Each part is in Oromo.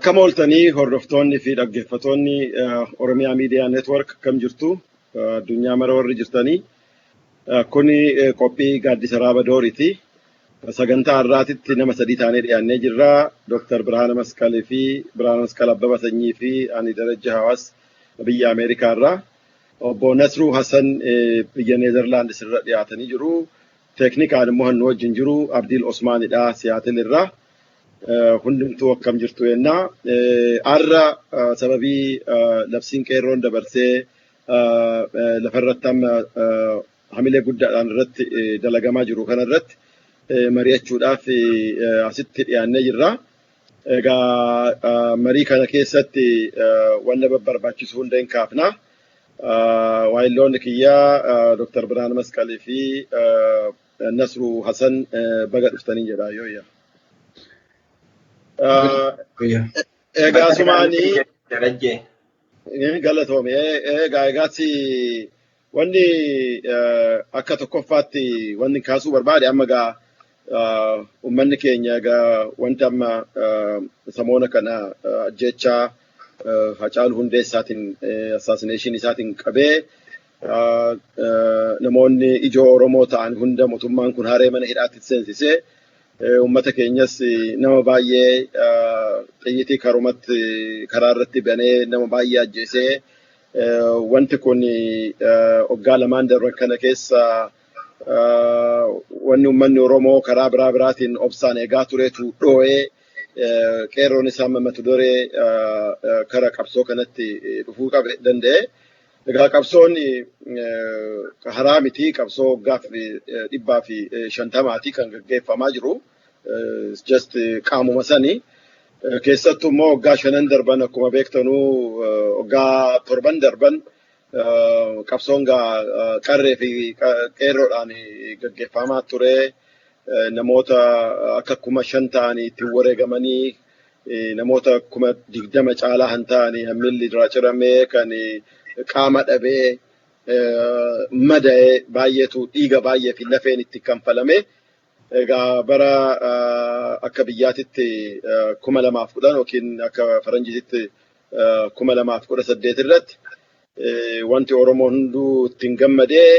Akkam ooltanii hordoftoonni fi dhaggeeffattoonni Oromiyaa Miidiyaa Neetwork akkam jirtu, addunyaa mara warri jirtanii. Kuni qophii gaaddisa Raaba Dooriiti. Sagantaa har'aatitti nama sadii taanee dhiyaannee jirra. Dooktar Birhaana Masqalii fi Birhaana Masqal Abbaba Sanyii fi ani Darajja Hawaas biyya Ameerikaa irraa. Obbo Nasruu Hassan biyya Neezerlaandis irra dhiyaatanii jiru. Teeknikaan immoo nu wajjin jiru Abdiil Osmaanidha, Siyaatil irraa. Hundumtuu akkam jirtu jennaa. Har'a sababii labsiin qeerroon dabarsee lafarratti amma hamilee guddaadhaan irratti dalagamaa jiru kanarratti mari'achuudhaaf asitti dhiyaannee jirra. Egaa marii kana keessatti wanna barbaachisu hunda hin kaafna. Waayilloonni kiyyaa Dr. Birhaana Masqalii fi Nasruu Hasan, baga dhuftanii jedha yooyya. Egaa sumaanii Darajjee. Galatoome. Egaa egaasi wanni akka tokkoffaatti wanni kaasuu barbaade, amma egaa uummanni keenya egaa wanti amma samoona kana ajjechaa Hacaaluu Hundeessaatiin, assassination isaatiin qabee, namoonni ijoo Oromoo ta'an hunda mootummaan kun haree mana hidhaatti seensisee, uummata keenyas nama baay'ee xiyyitii karumatti karaa irratti banee nama baay'ee ajjeesee, wanti kun waggaa 2n darban kana keessa wanni uummanni Oromoo karaa biraa biraatiin obsaan eegaa tureetu dhoo'ee, qeerroon isaa mata duree kara qabsoo kanatti dhufuu qabe danda'e. Egaa qabsoon haraa miti, qabsoo waggaa 150ti kan gaggeeffamaa jiru. Just qaamuma sanii. Keessattuu immoo waggaa 5n darban, akkuma beektanuu, waggaa 7n darban qabsoon qarree fi qeerroodhaan gaggeeffamaa ture. Namoota akka 5,000 ta'anii ittiin wareegamanii, namoota 20,000 caalaa han ta'anii miilli irraa ciramee, kan qaama dhabee mada'ee baay'eetu dhiiga baay'ee fi lafeen itti kanfalame. Egaa bara akka biyyaatitti 2010 yookiin akka faranjiitti 2018 irratti wanti Oromoo hunduu ittiin gammadee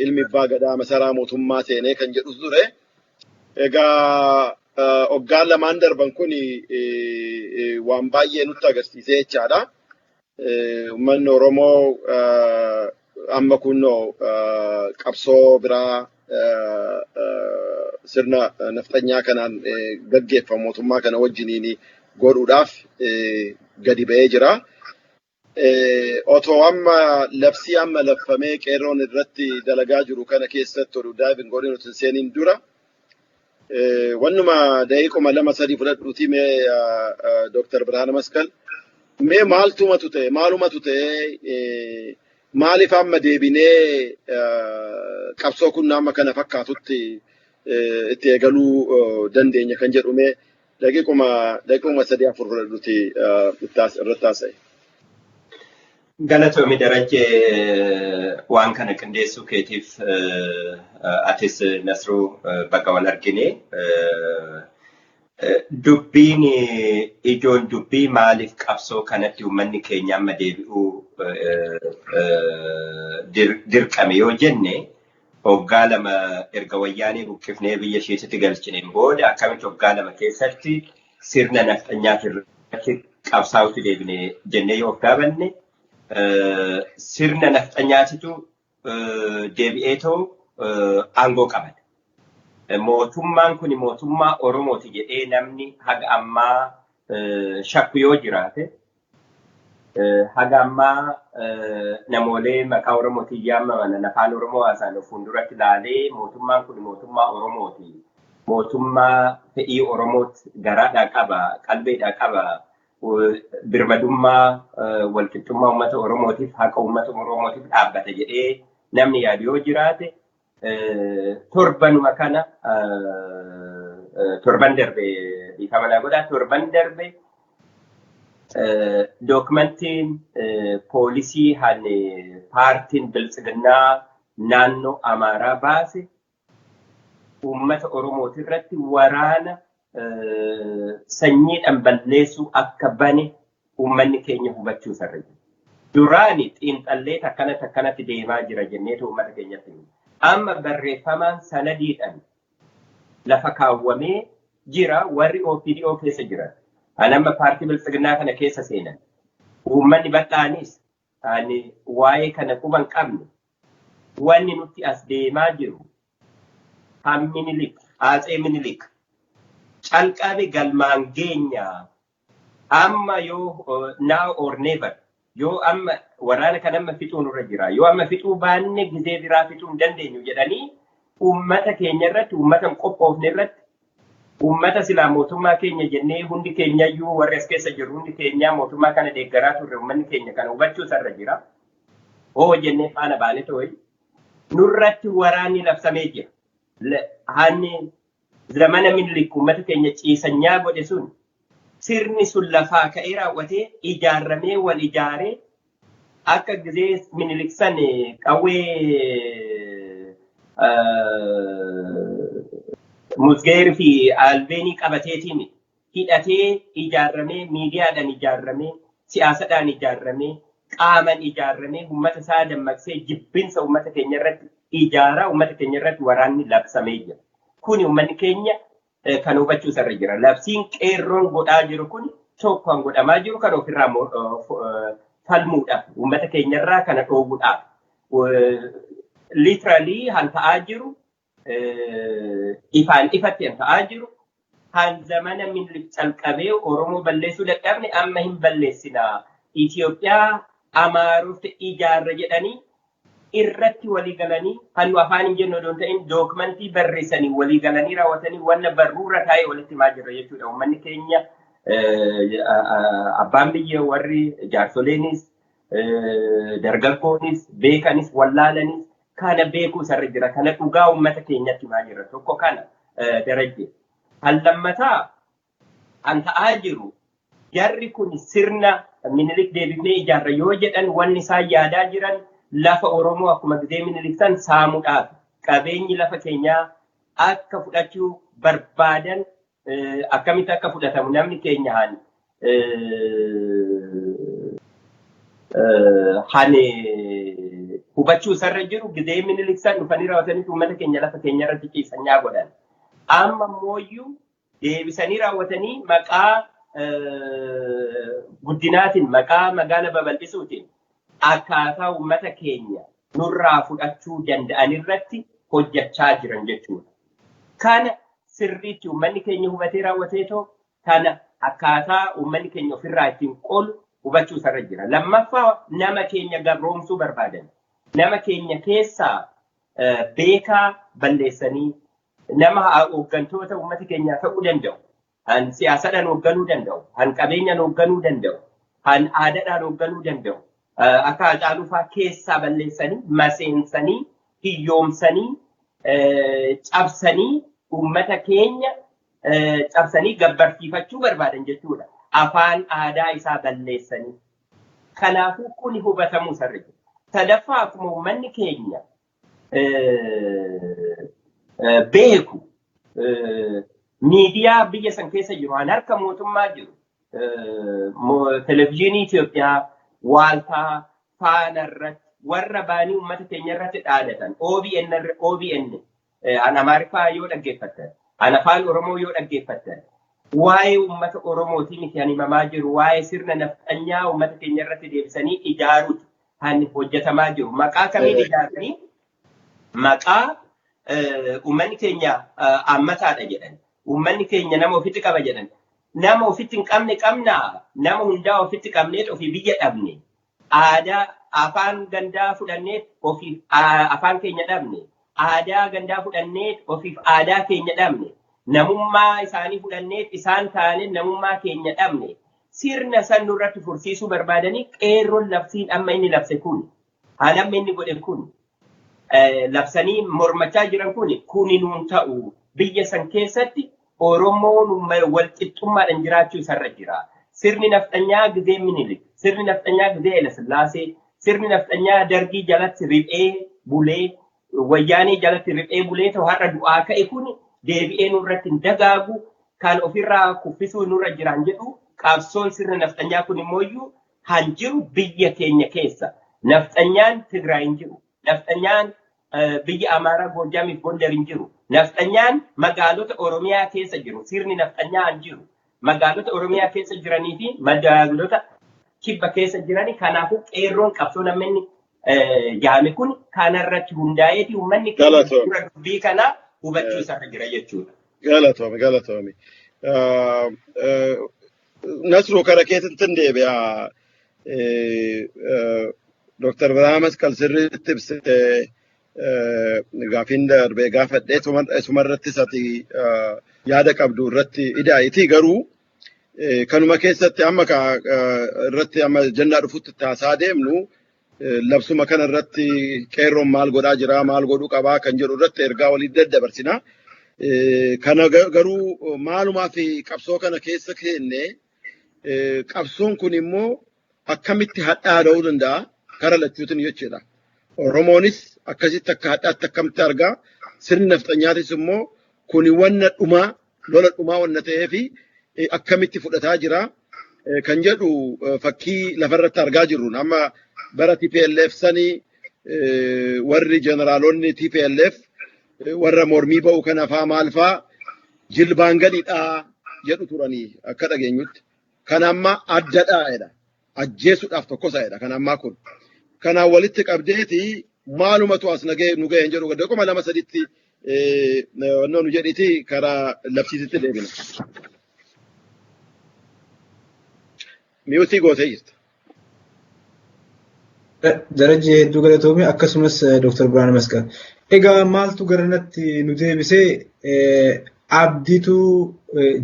ilmi abbaa gadaa masaraa mootummaa seenee kan jedhu ture. Egaa waggaan 2n darban kun waan baay'ee nutti agarsiisee jechaadha. Uummanni Oromoo amma kunnoo qabsoo biraa sirna nafxanyaa kanaan gaggeeffamu mootummaa kana wajjiniin godhuudhaaf gadi ba'ee jira. Otoo amma labsii amma laffamee qeerroon irratti dalagaa jiru kana keessatti oduu daa'imni godhin otoo hin seeniin dura, wannuma daqiiquma 2 3 fudhadhuutii, mee Dooktar Birhaana Masqal, mee maaltumatu ta'e, maalumatu ta'e, maaliif amma deebinee qabsoo kun amma kana fakkaatutti itti eegaluu dandeenya kan jedhu, mee daqiiquma 3 4 fudhadhuutii irratti haasa'e. Galatoomi Darajjee, waan kana qindeessuu keetiif. Atis Nasruu, bakka wal argine. Dubbiin ijoon dubbii maaliif qabsoo kanatti uummanni keenya amma deebi'uu dirqame yoo jenne, waggaa 2 erga wayyaanee buqqifnee biyya isheetitti galchineen booda akkamitti waggaa 2 keessatti sirna nafxanyaati irratti qabsaa'utti deebine jennee yoo of gaafanne, sirna nafxanyaatitu deebi'eetoo aangoo qabate. Mootummaan kun mootummaa Oromooti jedhee namni haga ammaa shakku yoo jiraate, haga ammaa namoolee maqaa Oromootiin yaamaman, afaan Oromoo haasa'an fuulduratti ilaalee, mootummaan kun mootummaa Oromooti. Mootummaa fedhii Oromooti garaadhaa qaba, qalbeedhaa qaba. Birmadummaa, walqixxummaa uummata Oromootiif, haqa uummata Oromootiif dhaabbata jedhee namni yaadu yoo jiraate, torbanuma kana, torban darbe, dhiifama naa godhaa, torban darbe dookumentiin poolisii han paartiin Biltsiginnaa naannoo Amaaraa baase uummata Oromooti irratti waraana sanyiidhaan balleessuu akka bane uummanni keenya hubachuu isarra jira. Duraani xiinxallee akkanatti akkanatti deemaa jira jenneetu uummata keenyatti himna. Amma barreeffamaan sanadiidhaan lafa kaawwamee jira warri OPDO keessa jiran. Ani amma paartii biltsiginnaa kana keessa seenan. Uummanni bal'aanis ani waa'ee kana quba hin qabne wanni nutti as deemaa jiru han Minilik, Atsee Minilik calqabe galmaan geenya amma yoo now or never yoo amma waraana kan amma fixuu nurra jira yoo amma fixuu baanne gizee biraa fixuu hin dandeenyu jedhanii uummata keenya irratti uummata hin qophoofne irratti uummata silaa mootummaa keenya jennee hundi keenyayyuu warri as keessa jiru hundi keenyaa mootummaa kana deeggaraa turre uummanni keenya kana hubachuu isarra jira. Hoo jennee faana baane ta'e nurratti waraanni labsamee jira. Hanni zamana Minilik uummata keenya ciisanyaa godhe sun sirni sun lafaa ka'ee raawwatee ijaarramee wal ijaaree akka gizee Minilik san qawwee musgeerii fi albeenii qabateetiin hidhatee ijaarramee miidiyaadhaan ijaarramee siyaasadhaan ijaarramee qaaman ijaarramee uummata isaa dammaqsee jibbinsa uummata keenya irratti ijaaraa uummata keenya irratti waraanni labsamee jira. Kuni uummanni keenya kan hubachuu isarra jira. Labsiin qeerroon godhaa jiru kun tokko kan godhamaa jiru kan ofirraa falmuudhaaf uummata keenyarraa kana dhoowwuudhaaf. Literally han ta'aa jiru ifaan ifatti han ta'aa jiru han zamana Minilik calqabee Oromoo balleessuu dadhabne amma hin balleessinaa. Itoophiyaa Amaarofte ijaarra jedhanii irratti walii galanii hannu afaan hin jennu odoon ta'in dookumentii barreessanii walii galanii raawwatanii wanna barruurra taa'ee walitti himaa jirra jechuudha. Uummanni keenya abbaan biyya warri jaarsoleenis dargaggoonis beekanis wallaalanis kana beekuu isarra jira. Kana dhugaa uummata keenyatti himaa jirra. Tokko kana Darajje. Kan lammataa kan ta'aa jiru jarri kun sirna Minilik deebifnee ijaarra yoo jedhan wanni isaan yaadaa jiran lafa Oromoo akkuma gizee Minilik san saamuudhaaf qabeenyi lafa keenyaa akka fudhachuu barbaadan akkamitti akka fudhatamu namni keenya han hubachuu isarra jiru gizee Minilik san dhufanii raawwatanii uummata keenya lafa keenya irratti ciisanyaa godhan. Amma mooyyuu deebisanii raawwatanii maqaa guddinaatiin maqaa magaala babal'isuutiin akkaataa uummata keenya nurraa fudhachuu danda'an irratti hojjechaa jiran jechuudha. Kana sirriitti uummanni keenya hubatee raawwateetoo kana akkaataa uummanni keenya ofirraa ittiin qolu hubachuu isarra jira. Lammaffaa nama keenya gabroomsuu barbaadan. Nama keenya keessaa beekaa balleessanii nama hooggantoota uummata keenyaa ta'uu danda'u. Han siyaasadhaan hoogganuu danda'u, han qabeenyaan hoogganuu danda'u, han aadaadhaan hoogganuu danda'u. Akka Haacaaluu fa'aa keessaa balleessanii, maseensanii, hiyyoomsanii, cabsanii uummata keenya cabsanii gabbarsiifachuu barbaadan jechuudha. Afaan aadaa isaa balleessanii. Kanaafuu kuni hubatamuu isarra jira. Sadaffaa akkuma uummanni keenya beeku miidiyaa biyya san keessa jiru han harka mootummaa jiru televizyiinii Itoophiyaa waaltaa faana irratti warra baanii uummata keenya irratti dhaadatan OBN OBN an Amaariffaa yoo dhaggeeffattan an afaan Oromoo yoo dhaggeeffattan waa'ee uummata Oromootii miti kan himamaa jiru waa'ee sirna nafxanyaa uummata keenya irratti deebisanii ijaaruuti kan hojjetamaa jiru. Maqaa kamiin ijaaranii maqaa uummanni keenya ammataadha jedhan. Uummanni keenya nama ofitti qaba jedhan. Nama ofitti hin qabne qabnaa nama hundaa ofitti qabneet ofii biyya dhabne. Aadaa afaan gandaa fudhanneet ofiif afaan keenya dhabne. Aadaa gandaa fudhanneet ofiif aadaa keenya dhabne. Namummaa isaanii fudhanneet isaan taane namummaa keenya dhabne. Sirna san nurratti fursiisuu barbaadanii qeerroon labsiin amma inni labse kun haan amma inni godhe kun labsanii mormachaa jiran kun kuni nuun ta'u biyya san keessatti Oromoon wal qixxummaadhaan jiraachuu isarra jira. Sirni nafxanyaa gizee Minilik, sirni nafxanyaa gizee Hayilasillaasee, sirni nafxanyaa dargii jalatti riphee bulee, wayyaanee jalatti riphee bulee ta'u har'a du'aa ka'e kun deebi'ee nurratti hin dagaagu. Kan ofirraa kuffisuu nurra jiran jedhu qabsoon sirna nafxanyaa kun immooyyuu han jiru biyya keenya keessa. Nafxanyaan Tigraay hin jiru. Nafxanyaan biyya Amaaraa Goojjaamiif Gondar hin jiru. Nafxanyaan magaalota Oromiyaa keessa jiru. Sirni nafxanyaa hin jiru. Magaalota Oromiyaa keessa jiranii fi magaalota kibba keessa jiranii kanaafuu qeerroon qabsoo namni yaame kun kanarratti hundaa'eeti uummanni keenya dura dubbii kana hubachuu isarra jira jechuudha. Galatoomi, galatoomi. Nasruu kara keetiin deebi'a. Dr. Birhaane Masqal sirriitti ibsite gaafiin darbee gaafadhee isumarrattis ati yaada qabdu irratti idaa'itii garuu kanuma keessatti amma irratti amma jennaa dhufutti taasaa deemnu labsuma kana irratti qeerroon maal godhaa jira maal godhuu qabaa kan jedhu irratti ergaa walii daddabarsina. Kana garuu maalumaa fi qabsoo kana keessa keenne qabsoon kun immoo akkamitti hadhaa ta'uu danda'a kara lachuutiin jechuudha. Oromoonis akkasitti akka hadhaatti akkamitti argaa sirni nafxanyaatis immoo kuni wanna dhumaa lola dhumaa wanna ta'eefi akkamitti fudhataa jira kan jedhu fakkii lafarratti argaa jirru. Amma bara TPLF sanii warri jeneraalonni TPLF warra mormii ba'u kana faa maal faa jilbaan gadidhaa jedhu turanii akka dhageenyutti. Kan amma addadhaa jedha. Ajjeesuudhaaf tokkosa jedha kan ammaa kun. Kanaan walitti qabdeeti maalumatu as nu ga'een jedhu gadda 2003tti nu jedhiti karaa labsiisitti deebina. Miyuutii gootee jirta. Darajjee hedduu galatoomi akkasumas Dr. Birhaane Masqal. Egaa maaltu garanatti nu deebisee abdiitu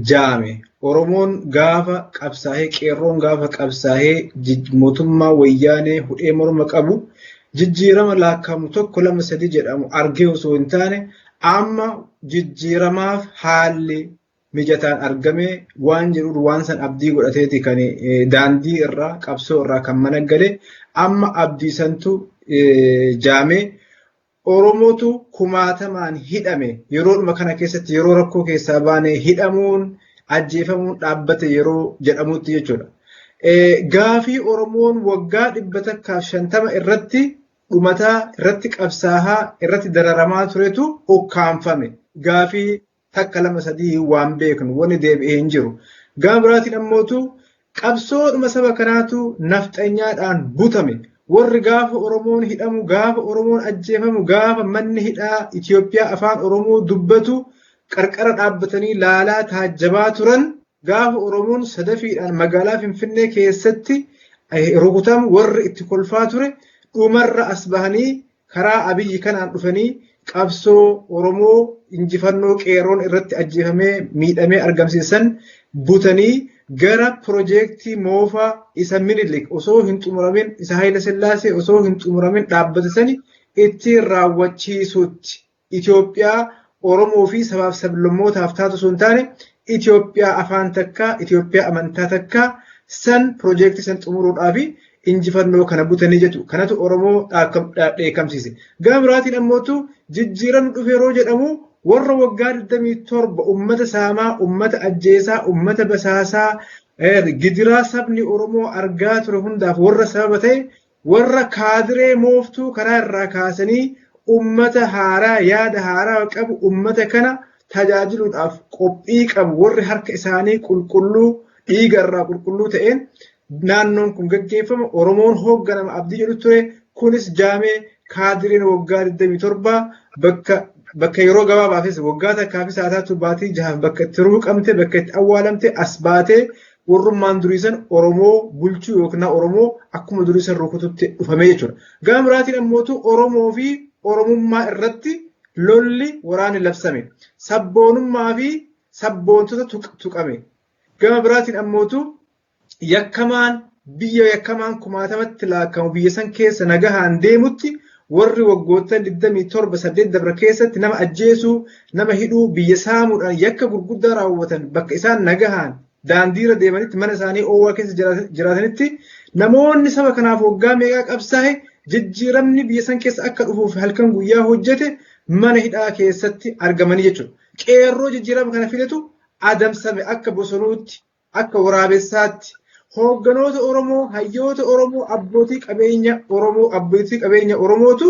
jaame. Oromoon gaafa qabsaa'ee qeerroon gaafa qabsaa'ee mootummaa wayyaanee hudhee morma qabu jijjiirama laakkamu 1 2 3 jedhamu argee osoo hin taane amma jijjiiramaaf haalli mijataan argame waan jedhuun waan san abdii godhateeti kan daandii irraa qabsoo irraa kan managale amma abdii santu jaame. Oromootu kumaatamaan hidhame yeroodhuma kana keessatti yeroo rakkoo keessaa baane hidhamuun ajjeefamuun dhaabbate yeroo jedhamutti jechuudha. Gaafii Oromoon waggaa 150 irratti dhumataa irratti qabsaahaa irratti dararamaa turetu ukkaanfame. Gaafii 1 2 3 waan beeknu wanni deebi'ee hin jiru. Gama biraatiin ammootu qabsoodhuma saba kanaatu nafxanyaadhaan butame. Warri gaafa Oromoon hidhamu, gaafa Oromoon ajjeefamu, gaafa manni hidhaa Itoophiyaa afaan Oromoo dubbatu qarqara dhaabbatanii laalaa taajjabaa turan gaafa Oromoon sadafiidhaan magaalaa Finfinnee keessatti rukutamu warri itti kolfaa ture dhumarra as bahanii karaa Abiyyi kanaan dhufanii qabsoo Oromoo injifannoo qeerroon irratti ajjeefamee miidhamee argamsiisan butanii gara piroojeektii moofaa isa Minilik osoo hin xumuramin isa Haayila Sillaasee osoo hin xumuramin dhaabbate sani ittiin raawwachiisuutti Itoophiyaa Oromoo fi sabaaf sablammootaaf taatu osoo hin taane Itoophiyaa afaan takkaa Itoophiyaa amantaa takkaa san piroojeektii san xumuruudhaa fi injifannoo kana butanii jechu kanatu Oromoo dheekkamsiise. Gama biraatiin ammootu jijjiiramni dhufe yeroo jedhamu warra waggaa 27 ummata saamaa, ummata ajjeesaa, ummata basaasaa, gidiraa sabni Oromoo argaa ture hundaaf warra sababa ta'e warra kaadiree mooftuu karaa irraa kaasanii ummata haaraa yaada haaraa qabu ummata kana tajaajiluudhaaf qophii qabu warri harka isaanii qulqulluu dhiiga irraa qulqulluu ta'een naannoon kun gaggeeffama Oromoon hoogganama abdii jedhu ture kunis jaamee kaadireen waggaa 27 bakka yeroo gabaabaafis waggaa takkaafis haa taatu baatii jahaaf bakka itti ruuqamte bakka itti awwaalamte as baatee warrummaan duriisan Oromoo bulchuu yookiin Oromoo akkuma duriisan rukututti dhufame jechuudha. Gama biraatiin ammootu Oromoo fi Oromummaa irratti lolli waraanni labsame. Sabboonummaa fi sabboontota tuqame. Gama biraatiin ammootu yakkamaan biyya yakkamaan kumaatamatti laakkamu biyya san keessa nagahaan deemutti warri waggoota 27 8 dabra keessatti nama ajjeesuu nama hidhuu biyya saamuudhaan yakka gurguddaa raawwatan bakka isaan nagahaan daandiirra deemanitti mana isaanii oowwaa keessa jiraatanitti namoonni saba kanaaf waggaa meeqaa qabsaa'e jijjiiramni biyya san keessa akka dhufuuf halkan guyyaa hojjete mana hidhaa keessatti argamanii jechuudha. Qeerroo jijjiirama kana fidetu adamsame akka bosonuutti, akka waraabessaatti hoogganoota Oromoo, hayyoota Oromoo, abbootii qabeenya Oromoo, abbootii qabeenya Oromootu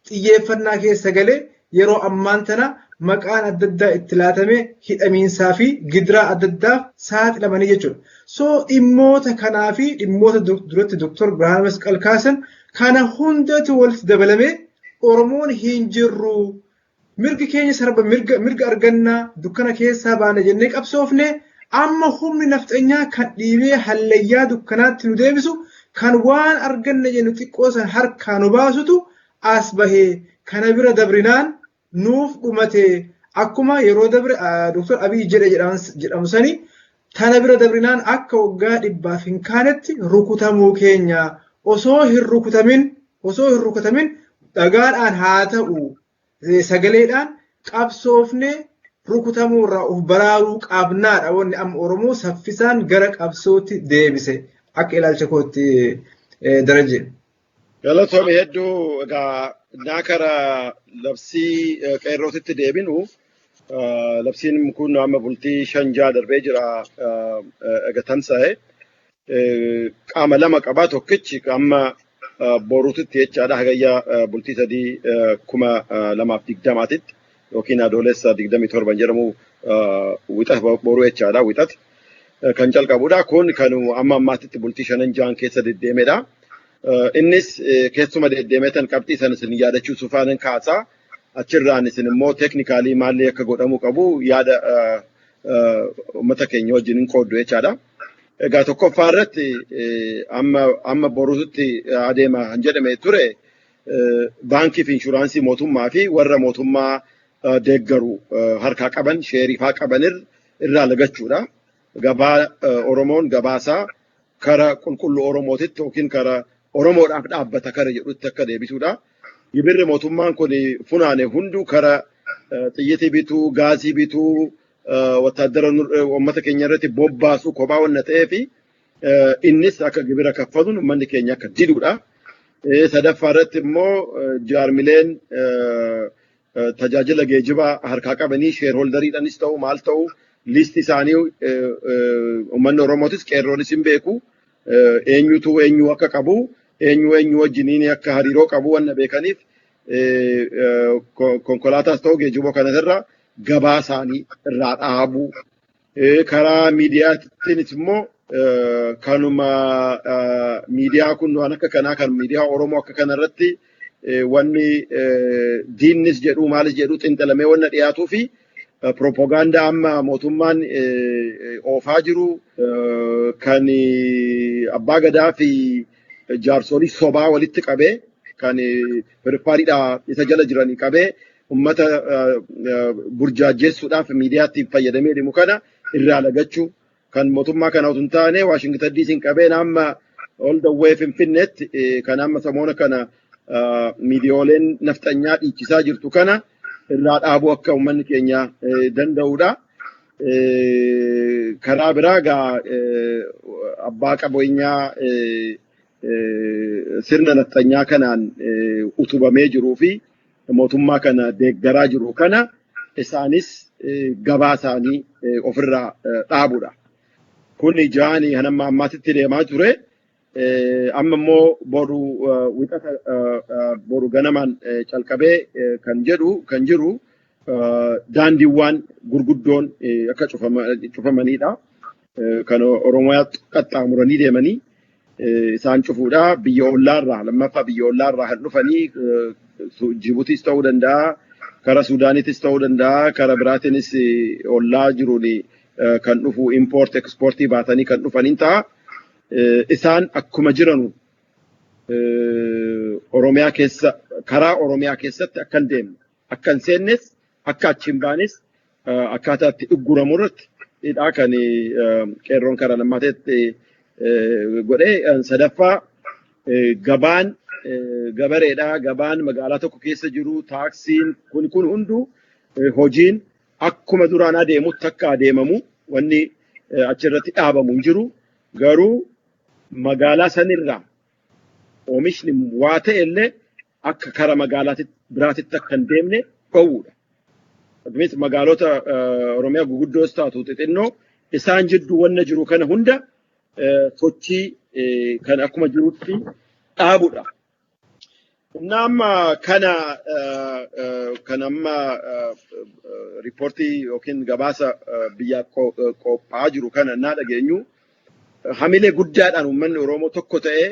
xiyyeeffannaa keessa galee yeroo ammaan tana maqaan adda addaa itti laatamee hidhamiinsaa fi gidiraa adda addaaf saaxilamanii jechuudha. So dhimmoota kanaa fi dhimmoota duratti Dr. Birhaanuu Masqal kaasan kana hundatu walitti dabalamee Oromoon hin jirru. Mirgi keenya sarba mirga argannaa dukkana keessaa baana jennee qabsoofne amma humni nafxanyaa kan dhiibee hallayyaa dukkanaatti nu deebisu kan waan arganne jennu xiqqoo san harkaa nu baasutu as bahee kana bira dabrinaan nuuf dhumate akkuma yeroo dabre Dr. Abiy jedhe jedhamu sani tana bira dabrinaan akka waggaa 100 hin kaanetti rukutamuu keenya osoo hin rukutamin dhagaadhaan haa ta'u sagaleedhaan qabsoofne rukutamuu irraa of baraaruu qabnaadha wanni amma Oromoo saffisaan gara qabsootti deebise akka ilaalcha kootti Daraje. Galatoome hedduu egaa naa kara labsii qeerrootitti deebinu labsiin kun amma bultii 5-6 darbee jira egaa tamsa'e qaama lama qabaa tokkichi amma boruutitti jechaadha hagayya bultii 3 2020 yookiin adoolessa 27 jedhamu wixata boruu jechaadha wixata kan calqabudha kun kan amma ammaatitti bultii 5-6 keessa deddeemedha. Innis keessuma deddeemetan qabxii sana isin yaadachiisuu faanan kaasaa achirraan isin immoo teeknikaalii maalli akka godhamuu qabu yaada uummata keenya wajjin hin qooddu jechaadha. Egaa tokkoffaa irratti amma boruutti adeema kan jedhame ture baankii fi inshuraansii mootummaa fi warra mootummaa deeggaru harkaa qaban sheerifaa qaban irraa lagachuudha. Gabaa Oromoon gabaasaa kara qulqulluu Oromootitti yookiin kara Oromoodhaaf dhaabbata kara jedhutti akka deebisuudha. Gibirri mootummaan kun funaane hunduu kara xiyyitii bituu, gaazii bituu, wattaaddara uummata keenya irratti bobbaasuu kophaa wanna ta'ee fi innis akka gibira kaffaluun uummanni keenya akka diduudha. Sadaffaa irratti immoo jaarmileen tajaajila geejjibaa harkaa qabanii sheerholdariidhaanis ta'u maal ta'u liisti isaanii uummanni Oromootis qeerroonis hin beeku. Eenyutu eenyu akka qabu eenyu eenyu wajjiniin akka hariiroo qabu wanna beekaniif konkolaataas ta'u geejjiboo kanarra gabaa isaanii irraa dhaabuu. Karaa miidiyaatiinis immoo kanuma miidiyaa kun waan akka kanaa kan miidiyaa Oromoo akka kanarratti wanni diinnis jedhu maalis jedhu xinxalamee wanna dhiyaatuu fi propagaandaa amma mootummaan oofaa jiru kan abbaa gadaa fi jaarsolii sobaa walitti qabee kan firfaariidhaa isa jala jiranii qabee uummata burjaajjessuudhaaf miidiyaatti fayyadamee deemu kana irraa lagachuu kan mootummaa kana otoo hin taane Waashingtan DC'n qabeen amma all the way Finfinneetti kan amma samoona kana miidiyooleen nafxanyaa dhiichisaa jirtu kana irraa dhaabuu akka uummanni keenya danda'udha. Karaa biraa egaa abbaa qabeenyaa sirna nafxanyaa kanaan utubamee jiruu fi mootummaa kana deeggaraa jiru kana isaanis gabaa isaanii ofirraa dhaabudha. Kun jaani hanamma ammaatitti deemaa ture. Amma immoo boru wixata boru ganamaan calqabee kan jedhu kan jiru daandiiwwan gurguddoon akka cufamanidha. Kan Oromiyaa qaxxaamuranii deemanii isaan cufuudha. Biyya ollaarraa lammaffaa biyya ollaarraa kan dhufanii Jibuutiis ta'uu danda'a, kara Suudaaniitis ta'uu danda'a, kara biraatiinis ollaa jiruun kan dhufu impoort ekspoortii baatanii kan dhufaniin ta'a. Isaan akkuma jiranu Oromiyaa keessa karaa Oromiyaa keessatti akka hin deemne, akka hin seennes, akka achi hin baanes akkaataa itti ugguramu irratti hidhaa kan qeerroon karaa lammaateetti godhee sadaffaa gabaan gabareedha. Gabaan magaalaa tokko keessa jiru taaksiin kun hunduu hojiin akkuma duraan adeemutti akka adeemamu wanni achirratti dhaabamu hin jiru. Garuu magaalaa sanirraa oomishni waa ta'e illee akka kara magaalaa biraatitti akka hin deemne dhowwuudha. Magaalota Oromiyaa guguddoos taatu xixinnoo isaan jidduu wanna jiru kana hunda sochii kan akkuma jirutti dhaabudha. Nama kana kan amma riippoortii yookiin gabaasa biyyaa qophaa'aa jiru kana naa dhageenyu, hamilee guddaadhaan uummanni Oromoo tokko ta'ee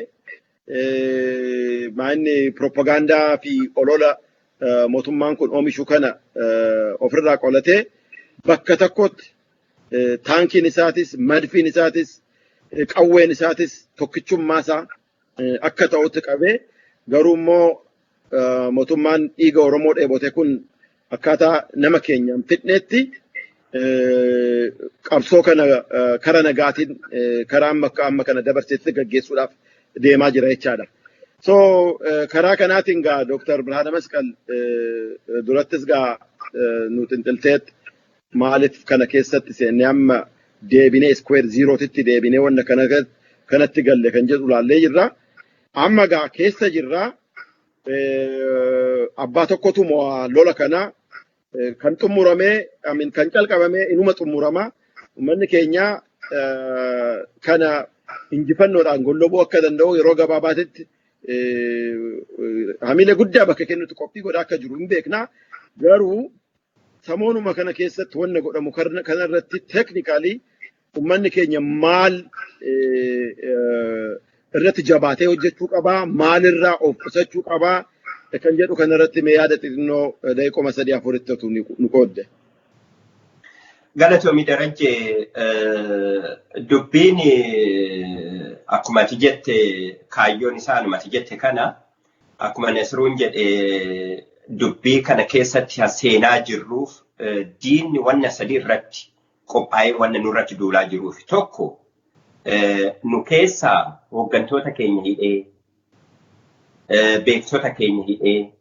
maanni propagaandaa fi olola mootummaan kun oomishu kana ofirraa qolatee bakka tokkotti taankiin isaatis, madfiin isaatis, qawween isaatis tokkichummaa isaa akka ta'utti qabee, garuu immoo mootummaan dhiiga Oromoo dheebote kun akkaataa nama keenyaan fidneetti qabsoo kana kara nagaatiin karaa amma amma kana dabarseetti gaggeessuudhaaf deemaa jira jechaadha. So karaa kanaatiin gaa Dr. Birhaana Masqal durattis gaa nu xinxilteet, maaliif kana keessatti seennee amma deebinee square zerootitti deebinee wanna kanatti galle kan jedhu laallee jirra. Amma gaa keessa jirra. Abbaa tokkotu lola kana kan xumuramee, kan calqabamee inuma xumurama. Uummanni keenya kana injifannoodhaan gollobuu akka danda'u yeroo gabaabaatitti hamilee guddaa bakka kennutti qophii godhaa akka jiru hin beekna. Garuu samoonuma kana keessatti wanna godhamu kanarratti technically uummanni keenya maal irratti jabaatee hojjechuu qabaa, maalirraa of qusachuu qabaa kan jedhu kanarratti mee yaada xixinnoo daqiiqoma sadii afuritti nu qoodde. Galatoomii Darajje, dubbiin akkuma ati jette kaayyoon isaa anuma ati jette kana, akkuma Nasruun jedhe, dubbii kana keessatti seenaa jirruuf diinni wanna sadii irratti qophaa'ee wanna nurratti duulaa jiruuf. Tokko, nu keessaa hooggantoota keenya hidhee, beektota keenya hidhee,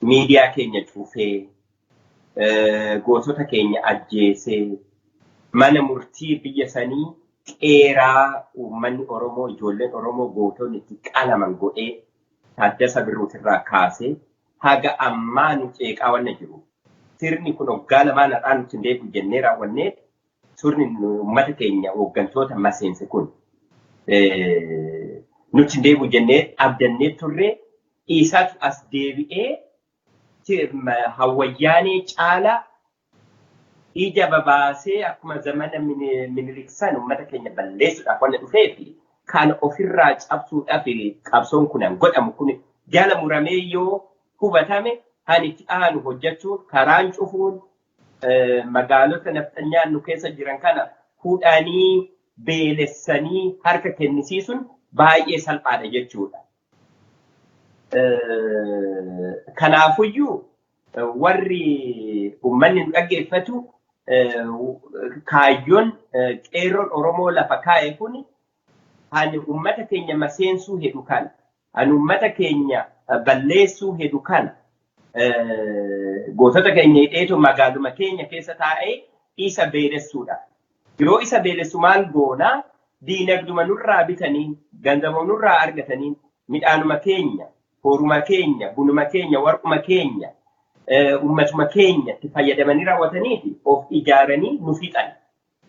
miidiyaa keenya cufee, gootota keenya ajjeesee, mana murtii biyya sanii qeeraa uummanni Oromoo, ijoolleen Oromoo gootonni itti qalaman godhee, Taaddasa Birruutirraa kaasee haga ammaa nu ceeqaa wanna jiru. Sirni kun waggaa lamaan har'aa nuti hin deebi'u jennee raawwannee, sirni uummata keenya hooggantoota maseense kun nuti hin deebi'u jennee abdannee turre, isaatu as deebi'ee hawwayyaanee caalaa ija babaasee akkuma zamana Minilik san uummata keenya balleessuudhaaf wanna dhufee fi kan ofirraa cabsuudhaaf qabsoon kun godhamu kun jala muramee yoo hubatame, kan itti aanu hojjechuun karaan cufuun, magaalota nafxanyaan nu keessa jiran kana fuudhanii beelessanii harka kennisiisuun baay'ee salphaadha jechuudha. Kanaafuyyuu warri uummanni nu dhaggeeffatu, kaayyoon qeerroon Oromoo lafa kaa'e kun kan uummata keenya maseensuu hedhu kana, kan uummata keenya balleessuu hedhu kana, gootota keenya hidheetu magaaluma keenya keessa taa'ee isa beelessuudha. Yeroo isa beelessu maal goonaa? Diinagduma nurraa bitanii, gandama nurraa argatanii, midhaanuma keenya, horuma keenya, bunuma keenya, warquma keenya, uummatuma keenya itti fayyadamanii raawwataniiti of ijaaranii nu fixan.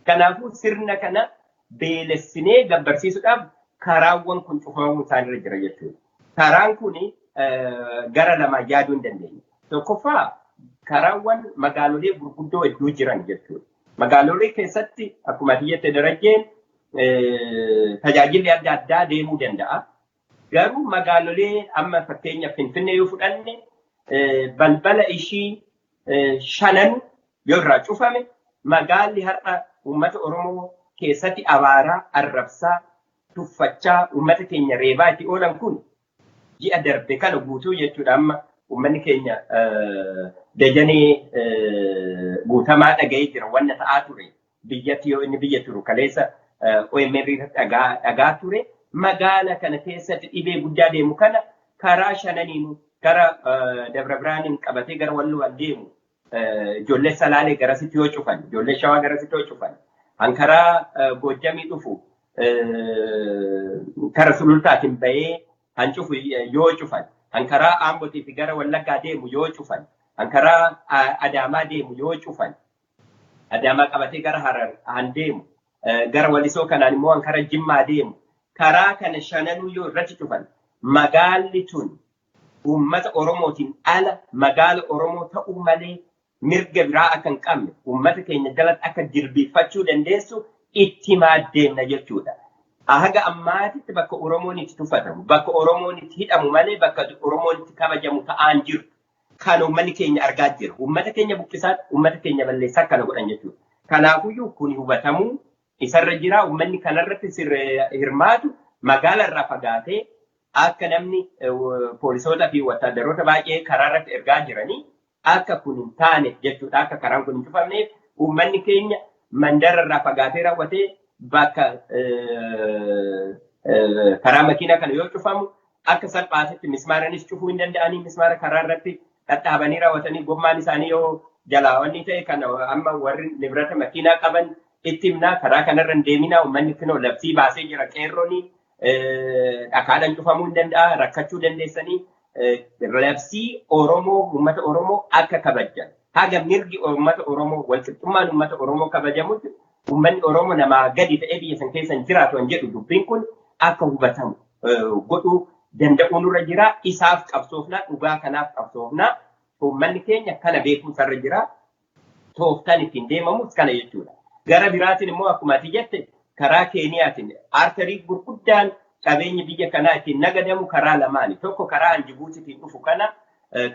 Kanaafuu sirna kana beelessinee gabbarsiisuudhaaf karaawwan kun cufamuun isaanirra jira jechuudha. Karaan kun gara lamaan yaaduu hin dandeenya. Tokkoffaa, karaawwan magaalolee gurguddoo hedduu jiran jechuudha. Magaalolee keessatti akkuma ati jette Darajjeen, tajaajilli adda addaa deemuu danda'a. Garuu magaalolee amma fakkeenya Finfinnee yoo fudhanne, balbala ishii shanan yoo irraa cufame, magaalli har'a uummata Oromoo keessatti abaaraa, arrabsaa, tuffachaa, uummata keenya reebaa itti oolan kun ji'a darbe kana guutuu jechuudha, amma uummanni keenya Dajanee Guutamaa dhaga'ee jira wanna ta'aa ture biyyatti yoo inni biyya turu kaleessa OMN dhagaa ture. Magaala kana keessatti dhibee guddaa deemu kana karaa shananiin, gara Dabra Biraaniin qabatee gara Walloo deemu, ijoollee Salaalee garasitti yoo cufan, ijoollee Shawaa garasitti yoo cufan, han karaa Goojjamii dhufu kara Sulultaatiin bahee han cufu yoo cufan, han karaa Aambootii fi gara Wallaggaa deemu yoo cufan, Han karaa Adaamaa deemu yoo cufan, Adaamaa qabatee gara Harar han deemu, gara Walisoo kanaan immoo han karaa Jimmaa deemu, karaa kana shananuu yoo irratti cufan, magaalli tun uummata Oromootiin ala magaala Oromoo ta'uu malee mirga biraa akka hin qabne, uummata keenya jalatti akka jilbiiffachuu dandeessu itti deemna jechuudha. Haga ammaatitti bakka Oromoon itti tuffatamu, bakka Oromoon itti hidhamu malee bakka Oromoon itti kabajamu ta'aan jiru. Kan uummanni keenya argaa jira. Uummata keenya buqqisaa, uummata keenya balleessaa kana godhan jechuudha. Kanaafuyyuu kun hubatamuu isarra jira. Uummanni kanarratti hirmaatu magaala irraa fagaatee akka namni poolisoota fi wattaadaroota baay'ee karaa irratti ergaa jiranii akka kun hin taane jechuudha. Akka karaan kun hin cufamneef uummanni keenya mandara irraa fagaatee raawwatee bakka karaa makiinaa kana yoo cufamu akka salphaatitti mismaaranis cufuu hin danda'anii, mismaara karaa irratti dhadhaabanii raawwatanii gommaan isaanii yoo jalaa wanni ta'e kana amma warri nibrata makiinaa qaban itti himnaa, karaa kanarra hin deeminaa, uummanni kunoo labsii baasee jira, qeerrooni dhakaadhaan cufamuu hin danda'a, rakkachuu dandeessanii, labsii Oromoo, uummata Oromoo akka kabajan, haga mirgi uummata Oromoo, walqixxummaan uummata Oromoo kabajamutti uummanni Oromoo namaa gadi ta'ee biyya san keessa hin jiraatu kan jedhu dubbiin kun akka hubatamu godhuu danda'uu nurra jira. Isaaf qabsoofnaa, dhugaa kanaaf qabsoofnaa, uummanni keenya kana beekuu isarra jira. Tooftaan ittiin deemamus kana jechuudha. Gara biraatiin immoo akkuma ati jette karaa Keeniyaatiin arterii gurguddaan qabeenyi biyya kanaa ittiin nagadamu karaa lamaani. Tokko karaa Jibuutiitiin dhufu kana,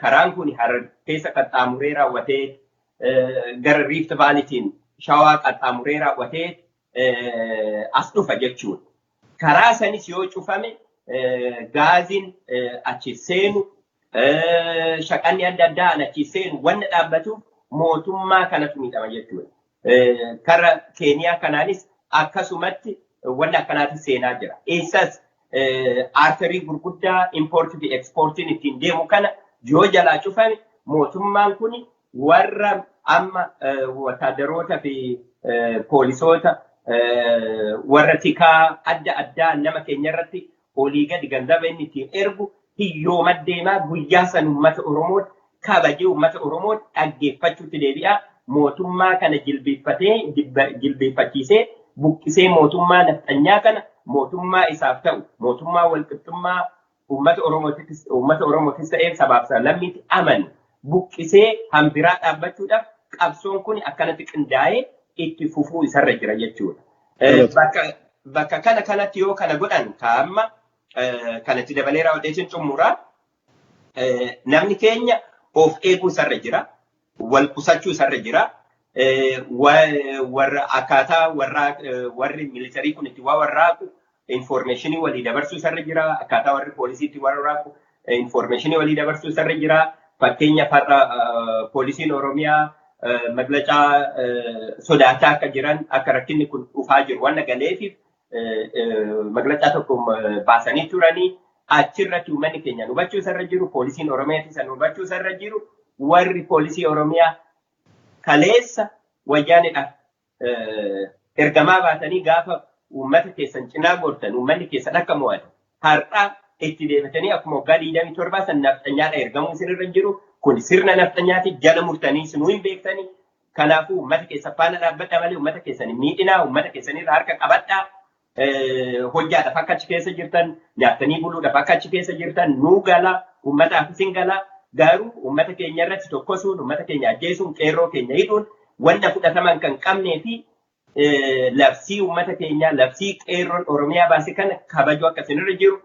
karaan kun Harar keessa qaxxaamuree raawwatee gara Rift Valleytiin Shawaa qaxxaamuree raawwatee as dhufa jechuudha. Karaa sanis yoo cufame gaaziin achi seenu, shaqanni adda addaa achi seenu wanna dhaabbatuuf mootummaa kanatu miidhama jechuudha. Kara Keeniyaa kanaanis akkasumatti wanna akkanaatti seenaa jira. Eessas arterii gurguddaa impoortii fi ekspoortiin ittiin deemu kana yoo jalaa cufame mootummaan kun warra amma wattaadaroota fi poolisoota, warra tikaa adda addaa nama keenya irratti olii gadi ganzaba inni ittiin ergu hiyyooma deemaa, guyyaa san uummata Oromoo kabajee uummata Oromoo dhaggeeffachuutti deebi'a. Mootummaa kana jilbeeffatee, jilbeeffachiisee buqqisee mootummaa nafxanyaa kana, mootummaa isaaf ta'u, mootummaa walqixxummaa uummata Oromootis ta'ee sabaaf sablammiitti amanu buqqisee hambiraa dhaabbachuudhaaf qabsoon kun akkanatti qindaa'ee itti fufuu isarra jira jechuudha. Bakka kana kanatti yoo kana godhan kaa'amma kanatti dabalee raawwateetiin xumuraa, namni keenya of eeguu isarra jira. Wal qusachuu isarra jira. Warra akkaataa warra warri militarii kun itti waa warraaqu informationii walii dabarsuu isarra jira. Akkaataa warri poolisii itti warraaqu informationii walii dabarsuu isarra jira. Fakkeenya farra poolisiin Oromiyaa maglacaa sodaachaa akka jiran, akka rakkinni kun dhufaa jiru waan galeefiif maglacaa tokko baasanii turanii, achirratti uummanni keenya hubachuu isarra jiru, poolisiin Oromiyaa san hubachuu isarra jiru, warri poolisii Oromiyaa kaleessa wayyaanidhaaf ergamaa baatanii gaafa uummata keessan cinaa gortan uummanni keessan akka mo'atu, har'a itti deebatanii akkuma waggaa 27 san nafxanyaadha ergamuu isinirra jiru. Kun sirna nafxanyaati, jala murtanii isinuu hin beektanii. Kanaafuu uummata keessa faana dhaabbadhaa malee uummata keessan hin miidhinaa, uummata keessanirra harka qabadhaa. Hojjaadhaaf akka achi keessa jirtan, nyaattanii buluudhaaf akka achi keessa jirtan nuu gala, uummataaf isin gala. Garuu uummata keenya irratti tokkosuun, uummata keenya ajjeesuun, qeerroo keenya hidhuun wanna fudhataman kan qabnee fi labsii uummata keenyaa, labsii qeerroon Oromiyaa baase kana kabajuu akka isinirra jiru